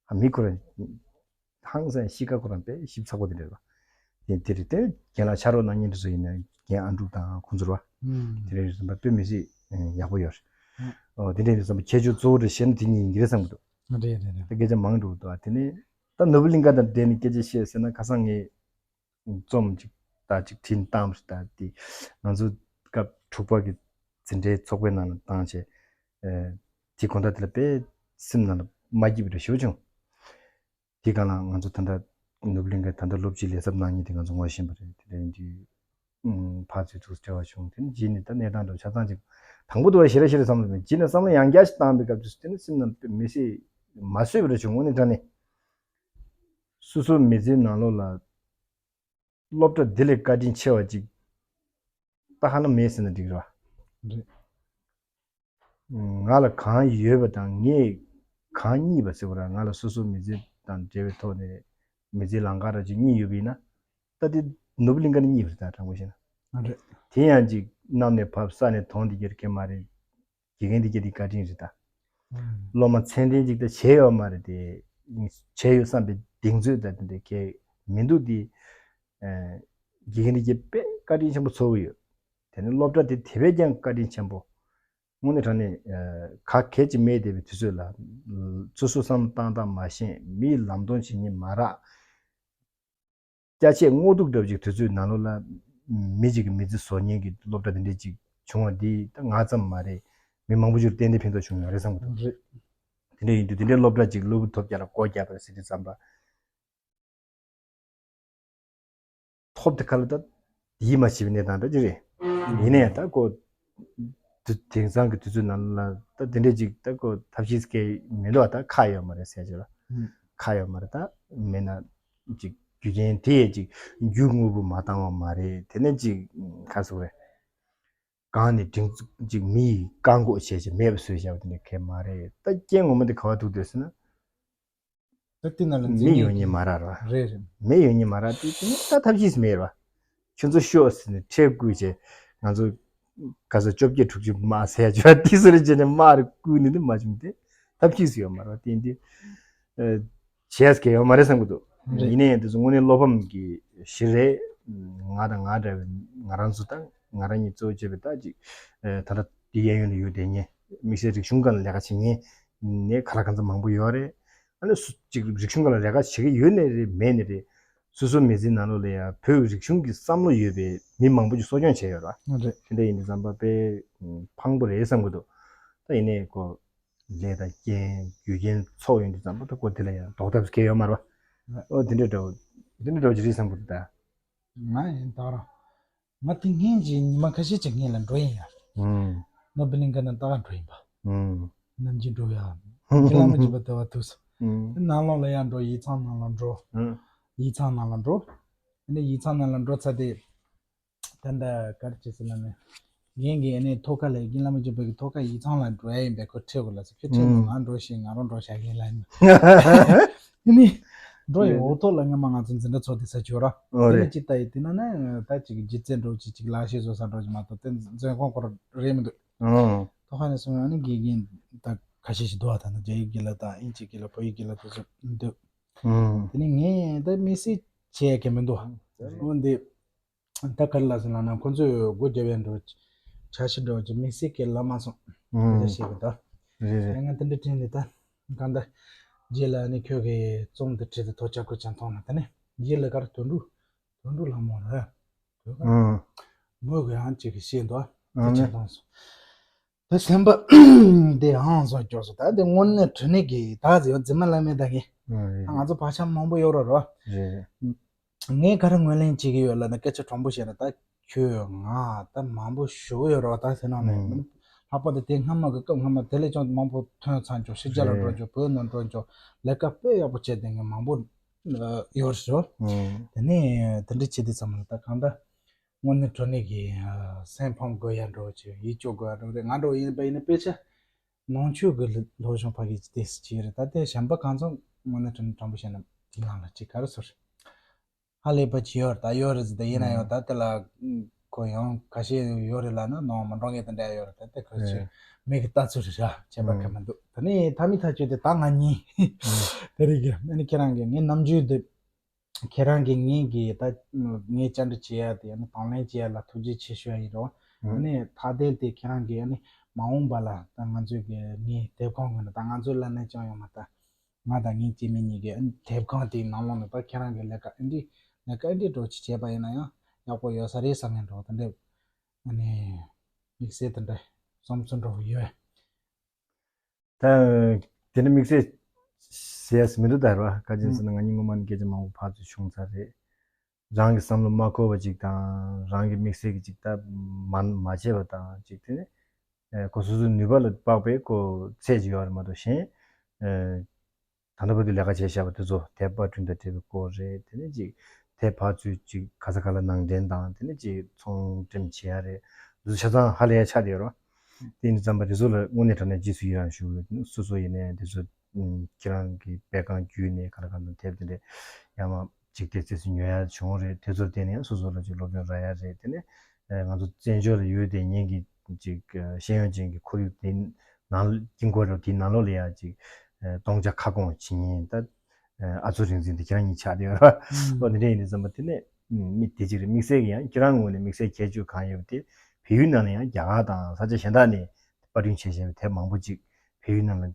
ཨ་མི་ཁོ་རང་། ཧང་སང་གཤིས་ཀ་ཁོ་རང་དཔེ་ཞིབ་ཚགས་པོ་དེ་འདྲ་རེད་བ། དེ་དེ་རེད་དེ་རྒན་ལགས་ཕྱག་རོགས་གནང་མཁན་དེ་ཚོ་ཡིན་ན་རྒན་ཨ་འབྲུག་དང་ཁོང་ཚོ་རེད་བ། ཨང་། དེ་རེད་རེད་བསམ་པ་དཔེ་མི་སྲིད་ཡག་པོ་ཡོད་རེད། ཨང་། ཨོ་དེ་འདྲ་རེད་བསམ་པ་ཁྱད་ཆོས་གཙོ་བོ་རེད་བཤད་ན་དེ་གཉིས་ཡིན་གྱི་རེད་བསམ་གྱི་འདུག་རེད་རེད་རེད། ད་སྐད་ཆ་མང་འགྲོ་འདུག་ཨ་དེ་ནས་ད་ནོར་བུ་གླིང་ག་དང་འབྲེལ་ནས་སྐད་ཆ་བཤད་ཟེར་ན་ཁ་སང་ངས་རྩོམ་ཅིག་ད་ཅིག་བྲིས་བཏང་བ་རེད། ད་དེ་ང་ཚོ་སྐབས་དྲུག་པ་གི་འཛིན་གྲྭའི་ཚོགས་པའི་ནང་ལ་བཏང་བྱས། ཨེ། དེ་དགོང་དག་དེ་ལ་དཔེ་སེམས་ནང་ལ་མ་སྐྱིད་པ་རེ་ཞེ་པོ་བྱུང་། དེ་སྒང་ལ་ང་ཚོ་ད་ལྟ་ནོར་བུ་གླིང་གའི་ད་ལྟ་སློབ་སྤྱི་ལས་ཚབ་གནང་མཁན་དེ་ང་ཚོ་ངོ་ཤེས་པ་རེད། དེ་འདྲ་ཡིན་དུས་ཨུམ་ཕར་ཚུར་ཐུག་འབྲེལ་བ་བྱུང་། དེ་ནས་རྗེས་ནས་ད་གནས་སྟངས་འདྲ་བོ་ཆ་ཚང་ཅིག་དང་པོ་དུ་བ་ཞེ་ར་ཞེ་ར་བསམ་བློ་མེད། རྗེས་ནས་བསམ་བློ་ཡང་བསྐྱར་ཞིག་བཏང་པའི་སྐབས་དུས་དེ་ནི་སེམས་ནང་དཔེ་མི་སྲིད་མ་བཟོད་པ་རེ་བྱུང་། དངོས་གནས་དྲང་གནས་སོ་སོའི་མི་ཚེའི་ནང་ལོགས་ལ་སློབ་གྲྭ་འདི་ལས་བཀའ་དྲིན་ཆེ་བ་ཅིག་ད་ཧ་ན་མེད་ཟེར་ན་འགྲིག་རེད་བ། རེད། ང་ལ་གང་ཡོད་པ་དང་ངས་གང་རྙེད་པ་ཟེར་བ་ར། ང་ལ་སོ་སོའི་མི་ཚེ་དང་འབྲེལ་བའི་ཐོག་ནས་མི་ཚེའི་ལམ་ཁ་ར་ཅིག་རྙེད་ཡོད་པ་ཡིན་ན་ད་དེ་ནོར་བུ་གླིང་ག་ནས་རྙེད་པ་རེད། ད་དྲང་པོ་བཤད་ན། ཨ་རེད། དེ་ཡང་ཅིག་གནམ་ནས་བབས་ས་ནས་དོང་དེ་རྒྱལ་མཁན་མ་རེད། དགེ་རྒན་དེ་རྒྱལ་དེ་བཀའ་དྲིན་རེད་ད། ཨང་། སློབ་མ་ཚད་ལྡན་ཅིག་ད་བྱས་ཡོད་མ་རེད་དེ། བྱས་ཡོད་བསམ་པའི་གདེང་ཚོད་ད་དེ་འདྲ་གས་མི་འདུག་དེ། ཨ་དགེ་རྒན་དེ་རྒྱལ་དཔེ་བཀའ་དྲིན་ཆེན་པོ་ཚོར་གི་ཡོད། དེ་ནི་སློབ་གྲྭ་དེ་དེ་བས་ཀྱང་བཀའ་དྲིན་ཆེན་པོ། དངོས་གནས་དྲང་གནས་ག་གལ་ཅིག་མེད་བསྡད་པའི་དུས་ཚོད་ལ། སོ་སོ་བསམ་བཏང་སྟངས་མ་ཤེས། མིའི་ལམ་སྟོན་བྱེད་མཁན་མ་རག་སྐྱ་ཆད་སྔོ་སྡུག་འདྲ་བོ་ཅིག་དུས་ཚོད་ནང་ལོགས་ལ། མི་གཅིག་གི་མི་ཚེ་བཟོ་མཁན་གྱི་སློབ་གྲྭ་དེ་འདྲས་ཅིག་བྱུང་བ་འདི་ད་ང་ཙམ་མ་རེད། མི་མང་པོ་ཅིག་ཏན་ཏན་ཕན་ཐོགས་བྱུང་ཡོད་རེད་བསམ་གྱི་འདུག་རེད། དེ་འདྲ་ཡིན་དུས་དེ་འདྲའི་སློབ་གྲྭ་ཅིག་སློབ་བུ་ཐོབ་རྒྱག་ལ་སྒོ་རྒྱག་པ་རེད་ཟེར་དུས་ཙམ་པ། ཐོབ་དེ་ག་ལ་ད་ཡིད་མ་ཆེས་པའི་གནས་སྟངས་འདྲ་ཅིག་རེད། ཡིན་ནའི་ད་ཁོ་དུ་དེང་སང་གི་དུས་ཚོད་ནང་ལ་ད་དེ་འདྲས་ཅིག་ད་ཁོ་ཐབས་ཤེས་སྐྱེ་མི་འདུག་ད་ཁག་ཡོད་མ་རེད་ཟེར་ཅིག་ལ། ཁག་ཡོད་མ་རེད། ད་མེད་ན་ཅིག་རྒྱུ་རྐྱེན་དེ་ཡས་ཅིག་རྒྱུ་དངོས་པོ་མ་བཏང་བ་མ་རེད། དེ་ནས་ཅིག་ག་རེ་ཟེར་དགོས་རེད། གང་ནས་སྒྲིང་ཅིག་མི་ཡིས་བཀག་འགོག་བྱས་བྱས་མེད་པ་བཟོས་བཞག་པ་དེ་འདྲ་གང་ཡང་མ་རེད། ད་རྐྱེན་ངོ་མ་དེ་ག་པར་ཐུག་འདུག་ཟེར་ན། ད་དེ་ནང་ལ་འཛིན། མི་ཡོད་མཁན་མ་རེད་ར། རེད་རེད། མི་ཡོད་མཁན་མ་རེད་དེ། དེ་ནི་ད་ཐབས་ཤེས་མེད་ར། ཁྱོད་ཚོ་ཤོག་ཟེར་ནས་ཁྲལ་བསྐུར་བྱས། ང་ཚོ་ག་ས་བཅོ་བརྒྱད་དྲུག་ཅུ་དམག་ཟེར་ཡ་ཅིག་དེ་སོ་རེ་བྱས་ནས་དམག་རེ་བསྐུར་ནས་ནི་མ་བྱུང་སྟེ། ཐབས་ཤེས་ཡོད་མ་རེད་དེ་འདི། བྱས་ཀྱི་ཡོད་མ་རེད་བསམ་གྱི་འདུག་རེད། ཡིན་ནའི་དེ་ཚོ་དངོས་གནས་བློ་ཕམ་གྱི་གཞི་རེད། ང་དང་ང་འདྲ་བའི་ང་རང་ཚོ་དང་ང་རང་གཉིས་གཙོ་བོ་བྱས་པའི་ད་ཅིག་ད་ལྟ་འདི་གཡས་གཡོན་ལ་ཡོད་བསྡད་མཁན་དམིགས་བསལ་རིག་གཞུང་སྒང་ལ་ལས་ཀ་བྱེད་མཁན་ནས་ག་ལ་གང་འཚམ་མང་པོ་ཡོད་རེད། ཨ་ནི་སུ་ཅིག་རིག་གཞུང་སྒང་ལ་ལས་ཀ་བྱེད་ཀྱི་ཡོད་ནའི་རེད་མེད་ནའི་རེད། སོ་སོའི་མི་ཚེའི་ནང་ལོགས་ལ་ཡང་བོད་ཀྱི་རིག་གཞུང་གི་བསམ་བློ་ཡོད་པའི་མི་མང་པོ་ཅིག་གསོ་སྐྱོང་བྱས་ཡོད་ར། རེད། དེ་འདྲ་ཡིན་དུས་ཙམ་པ་དཔེ་ཕངས་པོ་རེད་བསམ་གྱི་འདུག་ད་ཡིན་ནའི་ཁོ་ལས་དང་རྐྱེན་རྒྱུ་རྐྱེན་ཚོགས་ཡོང་དུས་ཙམ་པ་ད་ཁོ་དེ་ལ་ཡང་ཟློག་ཐབས་གལ་ཡོད་མ་རེད་པ། ཨོ་དེ་འདྲ་འདྲ་བོ་དེ་འདྲ་འདྲ་བོ་ཅིག་རེད་བསམ་གྱི་འདུག་ད། ང་ཡིན་ད་ར། ང་དེ་སྔོན་གྱི་ཉི་མ་ཁ་ཤས་ཅིག་སྔོན་ལ་འགྲོ་ཡིན་ཡ། ཨུམ། ནོར་བི་ལིང་ཀ་ནས་ད་ག་འགྲོ་ཡིན་པ། ཨུམ། ནམ་རྒྱུན་འགྲོ་ཡ། རྒྱུན་ལ་མ་བརྗེད་པ་དེ་བ་ཐུག་སོང་། ཨུམ། དེ་ནང་ལོགས་ལ་ཡང་འགྲོ། ཡིག་ཚང་ནང་ལ་འགྲོ། ཨུམ། ཡིག་ཚང་ནང་ལ་འགྲོ། དེ་ནས་ཡིག་ཚང་ནང་ལ་འགྲོ་ཚར་དེ། ད་ལྟ་ག་རེ་བྱེད་ཟེར་ལབ་ན། ངས་ཀྱི་ཨ་ནི་ཐོག་ཁ་ལ་རྒན་བླ་མ་འཇམ་དཔལ་གྱི་ཐོག་ཁ་ཡིག་ཚང་ལ་འགྲོ་ཡ་ཡིན་པས་ཁོ་ཁྲིད་དགོས་ལབ་སོང་། ཁྱོད་ཁྲིད་དགོས། ང་འགྲོ་ཞིག་ང་རང་འགྲོ་བཞག་ཡིན་ལབ་ཡིན། ཨ་ནི་འགྲོ་ཡི་འོག་ཐོག་ལ་སྔ་མ་ང་ཚོ་འཛིན་གྲྭ་ཚོགས་དེ་ས་བྱོས་ར། ཨོ་དེ་རེད། ནས་ཅི་ལྟ་ཡི་དེ་ན་ན་ད་ཅིག་སྒྱུ་རྩལ་འགྲོ་ཅིག་ཅིག་ལག་ཤེས་བཟོ་ས་འགྲོ་ཅིག་མ་གཏོགས་དེ་འཛིན་ཁང་ཁོ་ར་རེད་མི་འདུག་ཨོ། ཐོག་ཁ་ནས་སོང་ཡང་ནི་དགེ་རྒན་ད་ཁ་ཤས་ཤིག་འདུག་ཨ་ད་ནི་རྒྱ་ཡིག་སྒྱུ་ལ་དང་དབྱིན་ཇི་སྒྱུ་ལ་བོད་ཡིག་སྒྱུ་ལ་དེ་ཚོ་འདུག་ཨོ། དེ་ནས་ངས་ད་དམིགས་བསལ་བྱས་ཀྱི་མི་འདུག་འོན་ཏེ། ད་ག་རེ་ལབ་སོང་ལབ་ན་ཁོང་ཚོས་སྒོ་རྒྱབ་ཡ་འགྲོ། འཆར་གཞི་འགྲོ་ཅིག་དམིགས་བསལ་གྱི་ལབ་མ་སོང་། ཨུམ། དེ་འདྲ་བཤད་གི་ད། རེད་རེད། ཡང་ང་དེ་འདྲ་དྲན་ནས་ད། གང་ལྟར། རྗེས་ལ་ནི་ཁྱོད་ཀྱིས་རྩོམ་དེ་བྲིས་ཏེ་ཐོག་ཅག་ཁུ་ཅང་མཐོང་ན་ད་ནི། རྗེས་ལ་གར་དོན་གྲུབ། དོན་གྲུབ་ལྷ་མོ་རེད། དོན་གར། ཨུམ། མོས་གི་ཡང་ཅིག་གི་བཤད་འདུག་ཨ་ཨ་ཅང་མཐོང་སོང་། ད་སེམས་པ་འདི་ཧང་སང་སྐྱོ་སོང་། ད་འདི་དངོས་གནས་དྲང་གནས་ཀྱི་ད་ཟེར་བ་རྫུན་མ་ལབ་མེད་ད་གི། ཨ་རེད། ང་ཚོ་བག་ཆགས་མང་པོ་ཡོད་རེད་རོ། རེད་རེད། ངས་ག་རེ་ངོས་ལེན་བྱེད་ཀྱི་ཡོད་ལབ་ན་སྐད་ཆ་དྲང་པོ་བཤད་ན་ད་ཁྱོད་ང་ད་མང་པོ་ཞུ་ཡོད་རེད་བ། ད་ཟེར་ན་ནས་ཨང་། ལྷག་པར་དུ་དེ་སྔ་མ་གི་སྐབས་སྔ་མ་དེ་ལས་ཀྱང་མང་པོ་ཐོན་ཚར་འཇོག་ཕྱི་རྒྱལ་ལ་འགྲོ་རེད། འཇོག་བོད་ནང་འགྲོ་འཇོག་ལས་ཀ་དཔེ་ཡག་པོ་བྱས་བསྡད་མཁན་མང་པོ་ཡོད་རེད། ཨང་། དེ་ནས་དེ་འདྲ་བྱེད་དུས་ཙམ་ལ་ད་གང་ལྟར་དངོས་གནས་དྲང་གནས་ཀྱི་སེམས་ཕམ་དགོས་ཡ་འགྲོ་ཅིག་ཡིད་སྐྱོ་དགོས་ཡ་འགྲོ་རེད། ང་འགྲོ་ཡིན་པ་ཡིན་ན་དཔེ་ཆ། ནང་ཆོས་ཀྱི་སློབ་སྦྱོང་ཕ་གི་ཏོག་ཙམ་བྱས་རེད། ད་ལྟའི་གཞན་པ་གང་ཚང་དངོས་གནས་དྲང་དྲང་པོ་བཤད་ན་དེ་ནང་ལ་ཅིག་ག་རེ་ཟེར། ཧ་ལས་པ་ཅིག་ཡོད་རེད། ད་ཡོད་རེད་ཟེར། ད་ཡིན་ན་ཡང་ད་དེ་ལ་ཁོ་ཡང་ཁ་ཤས་ཡོད་རེད་ལབ་ན་ནང་མི་འགྲོ་མཁན་དེ་འདྲ་ཡོད་རེད། ད་ལྟ་ཁོ་ཚོས་མིག་གིས་ལྟ་ཚུལ་རེད་ར། བྱས་པ་ག་མི་འདུག་ད་ནི་མཐའ་མའི་ཐག་གཅོད་དེ་ད་ང་ཉིད་དེ་རེད་གི། ཨ་ནི་ཁྱེད་རང་གིས་ངའི་ནམ་རྒྱུན་དེ། ཁྱེད་རང་གིས་ངེད་ཀྱི་ད་ངས་བཅར་འདྲི་བྱེད་ཡ་དེ་ཨ་ནི་དང་ལེན་བྱེད་ཡ་ལ་ཐུགས་རྗེ་ཆེ་ཞུ་ཡ་ཡིན་རོགས། ཨ་ནི་མཐའ་དོན་དེ་ཁྱེད་རང་གིས་ཨ་ནི་མ་འོངས་པ་ལ་ད་ང་ཚོའི་གི་ངའི་དེབ་ཁང་གི་ནང་ད་ང་ཚོའི་ལ་ནས་ཀྱང་ཡོང་མ་ད། ང་དང་ངའི་སྐྱེ་དམན་གཉིས་ཀྱི་ཨ་ནི་དེབ་ཁང་དེའི་ནང་ལོགས་ནས་ད་ཁྱེད་རང་གི་ལས་ཀ་ཨེ་འདྲི་ལས་ཀ་ཨེ་འདྲི་འགྲོ་ཅིག་བྱས་པ་ཡིན་ན་ཡང་ཡག་པོ་ཡོད་ས་རེད་བསམ་ཡ་འགྲོ་ད་འདྲ། ཨ་ནི་དམིགས་བསལ་དེ་འདྲ་བསམ་ཚུལ་འདྲ་བོ་ཡོད། ད་དེ་འདྲ་དམིགས་བསལ་ཟེར་ཡ་ཟེར་མི་འདུག་ད་ར་བ། ག་ཅི་ཟེར་ན་ང་གཉིས་སྔོན་མ་ནས་སྐད་ཆ་མང་པོ་ཕར་ཚུར་བྱུང་ཚར་རེད། རང་གི་བསམ་བློ་མ་འཁོར་བ་ཅིག་དང་རང་གི་དམིགས་བསལ་གྱི་ཅིག་ད་མ་མ་བྱས་པ་དང་ཅིག་དེ་ནས་ཁོ་སོ་སོའི་ནུས་པ་ལ་དཔག་པའི་ཁོ་ཚད་ཅིག་ཡོད་རེད་མ་གཏོགས་གཞན། ད་ལྟ་བར་དུ་ལས་ཀ་བྱས་བཞག་པ་དེ་ཚོ་དེབ་པར་སྐྲུན་དང་འབྲེལ་བའི་སྐོར་རེད། དེ་ནས་ཅིག་དེབ་ཕར་ཚུར་ཅིག་ག་ས་ག་ལ་ནང་འདྲེན་དང་དེ་ནས་ཅིག་ཚོང་འགྲེམས་བྱེད་ཡ་རེད། འདི་ཚོ་ཆ་ཚང་ཧ་ལས་ཡ་ཆགས་བསྡད་ཡོད་རེད། དེ་ཡིན་དུས་ཙམ་པ་དེ་ཚོ་ལ་དངོས་གནས་དྲང་གནས་རྗེས་སུ་ཡི་རང་ཞུ་དགོས། སོ་སོ་ཡིན་ནའི་དེ་ཚོ་ཁྱེད་རང་གི་སྤེལ་ཁང་བརྒྱུད་ནས་ག་ལ་གང་དང་དེབ་དེ་འདྲས་ཡར་མར་ཅིག་དེ་རྗེས་སུ་ཉོ་ཡ་བྱུང་རེད། དེ་ཚོར་བརྟེན་ནས་ཡང་སོ་སོ་ལ་ཅིག་སློབ་སྦྱོང་རག་ཡ་རེད། དེ་ནས་ང་ཚོ་བཙན་བྱོལ་ལ་ཡོད་བསྡད་མཁན་གྱི་ཅིག་ཤེས་ཡོན་ཅན་གྱི་ཁོར་ཡུག་དེ་ནང་དཀྱིལ་འཁོར་རེད། དེའི་ནང་ལོགས་ལ་ཡ་ཅིག་སྟོང་ཆ་ཁ་སྐོང་བྱེད་མཁན་ད་ཨ་ཚོ་རིག་འཛིན་དེ་ཁྱེད་རང་གཉིས་ཆགས་བསྡད་ཡོད་རེད་བ། ཨོ་དེ་འདྲ་ཡིན་དུས་ཙམ་པ་དེ་ནས་མི་དེ་ཅིག་རེད། དམིགས་བསལ་གྱི་ཡང་ཁྱེད་རང་ངོས་ནས་དམིགས་བསལ་ཁྱད་ཆོས་གང་ཡོད་པ་དེ། བལ་ཡུལ་ནང་ལ་ཡང་རྒྱ་གར་དང་ས་ཆ་གཞན་དག་ནས་པར་སྐྲུན་བྱས་བྱས་པའི་དེབ་མང་པོ་ཅིག་བལ་ཡུལ་ནང་ལ་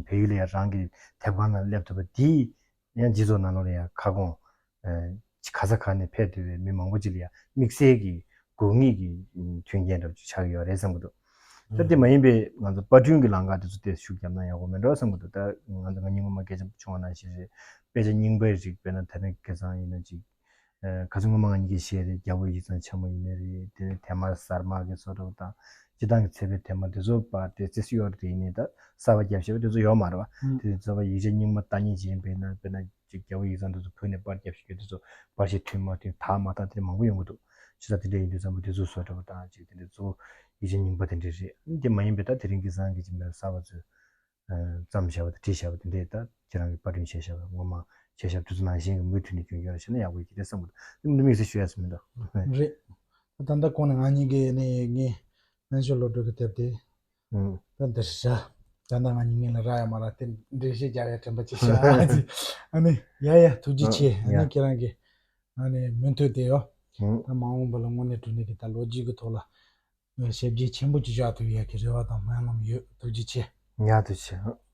བལ་ཡུལ་ལ་ཡང་རང་གི་དེབ་ཁང་ནང་སླེབས་ཐུབ་པ་དེས་ཡང་སྤྱི་ཚོགས་ནང་ལོགས་ལ་ཡང་ཁ་སྐོང་ག་ས་ག་ནས་ཕེབས་ཐུབ་པའི་མི་མང་པོ་ཅིག་ལ་ཡང་དམིགས་བསལ་གྱི་དགོས་ངེས་ཀྱི་མཐུན་རྐྱེན་འདྲ་པོ་ཅིག་ཆགས་ཀྱི་ཡོད་རེད་བསམ་གྱི་འདུག་ད་དེ་མ་ཡིན་པའི་ང་ཚོ་པར་སྐྲུན་གྱི་ལམ་ཁ་དེ་ཚོ་དེ་ཤུགས་བརྒྱབ་ན་ཡག་པོ་མེད་འགྲོ་བསམ་གྱི་འདུག་ད་ང་ཚོ་ང་གཉིས་སྔོན་མ་སྐད་ཆ་བྱུང་བ་ནང་བཞིན་རེད། དཔེ་ཆ་རྙིང་པའི་རིགས་དཔེར་ན་ད་ནི་སྐལ་བཟང་ཡིན་ན་ཅིག་ཁ་སང་སྔོན་མ་ང་གཉིས་ཀྱིས་བཤད་རེད། རྒྱལ་པོ་ཡིག་ཚང་ཆེན་མོ་ཡིན་ནའི་རེད། དེ་ནས་དེབ་དམར་གསར་དམར་གྱི་བཟོ་འདྲ་པོ་དང་སྤྱི་བཏང་གི་ཚད་པའི་དེབ་དམར་དེ་ཚོ་པར་དེ་རྩིས་སུ་ཡོད་རེད། དེ་ཡིན་ནའི་ད་གསར་པ་བརྒྱབ་བཞག་པ་དེ་ཚོ་ཡོད་མ་རེད་པ། དེ་ཚོ་པར་ཡིག་ཆ་རྙིང་མ་ལྟ་ཉན་བྱེད་ཡིན་པས་ན་དཔེར་ན་ཅིག་རྒྱལ་པོ་ཡིག་ཚང་དེ་ཚོ་བོད་ནས་པར་བརྒྱབ་བཞག་པ་དེ་ཚོ་པར་ཆས་མཐུན་མ་མཐུན་དག་མ་དག་དེ་འདྲ་མང་པོ་ཡོང་གི་འདུག་བྱས་ཙང་དེ་འདྲ་ཡིན་དུས་ཙམ་པ་དེ་ཚོ་བཟོ་འདྲ་པོ་དང་ཅིག་དེ་འདྲ་གཙོ་བོ་ཡིག་ཆ་རྙིང་པ་དེ་འདྲ་རེད། དེ་མ་ཡིན་པའི་ད་དེ་རིང་ཁ་སང་གི་ཅིག་མེད་གསར་པ་ཚོས་བརྩམས་བཞག་པ་དང་བྲིས་བཞག་པ་དེ་འདྲས་ད་ཁྱེད་རང་གིས་པར་སྐྲུན་བྱས་བཞག་པ་ངོ་མ་བྱས་བཞག་པ་དེ་ཚོ་ནང་བཞིན་གྱི་མུ་མཐུད་ནས་རྒྱུན་འཁྱོངས་བྱས་ན་ཡག་པོ་ཡོད་ཀྱི་རེད་བསམ་གྱི་འདུག་དེ་མི་དམིགས་བསལ་ཞུ་ཡ་ཟེར་མི་འདུག་རེད། ད་ལྟ་གོང་ནས་ང་གཉིས་ཀྱིས་ནི་ངས་སྨན་ཤོར་བློ་གྲོས་ཀྱི་དེབ་དེ་ད་འདིར་བཞག་ད་ལྟ་ང་གཉིས་ངེད་ལ་རག་ཡ་མ་རག་དེ་འགྲེལ་བཤད་རྒྱག་ཡ་དྲན་པ་ཅིག་བྱ། ཨ་ནི་ཡ་ཡ་ཐུགས་རྗེ་ཆེ། ཨ་ནི་ཡ་ཁྱེད་རང་གིས་ཨ་ནི་མུ་མཐུད་དེ་ཡོ་ད་མ་འོངས་པ་ལ་དངོས་གནས་དྲང་གནས་ཀྱི་ད་ལོ་རྒྱུས་ཀྱི་ཐོག་ལ་ཞིབ་རྒྱས་ཆེན་པོ་ཅིག་བཞག་ཐུབ་ཡ་གི་རེ་བ་དང་སྨོན་ལམ་ཡོད། ཐུགས་རྗེ་ཆེ། ཡ་ཐུགས་རྗེ་ཆེ།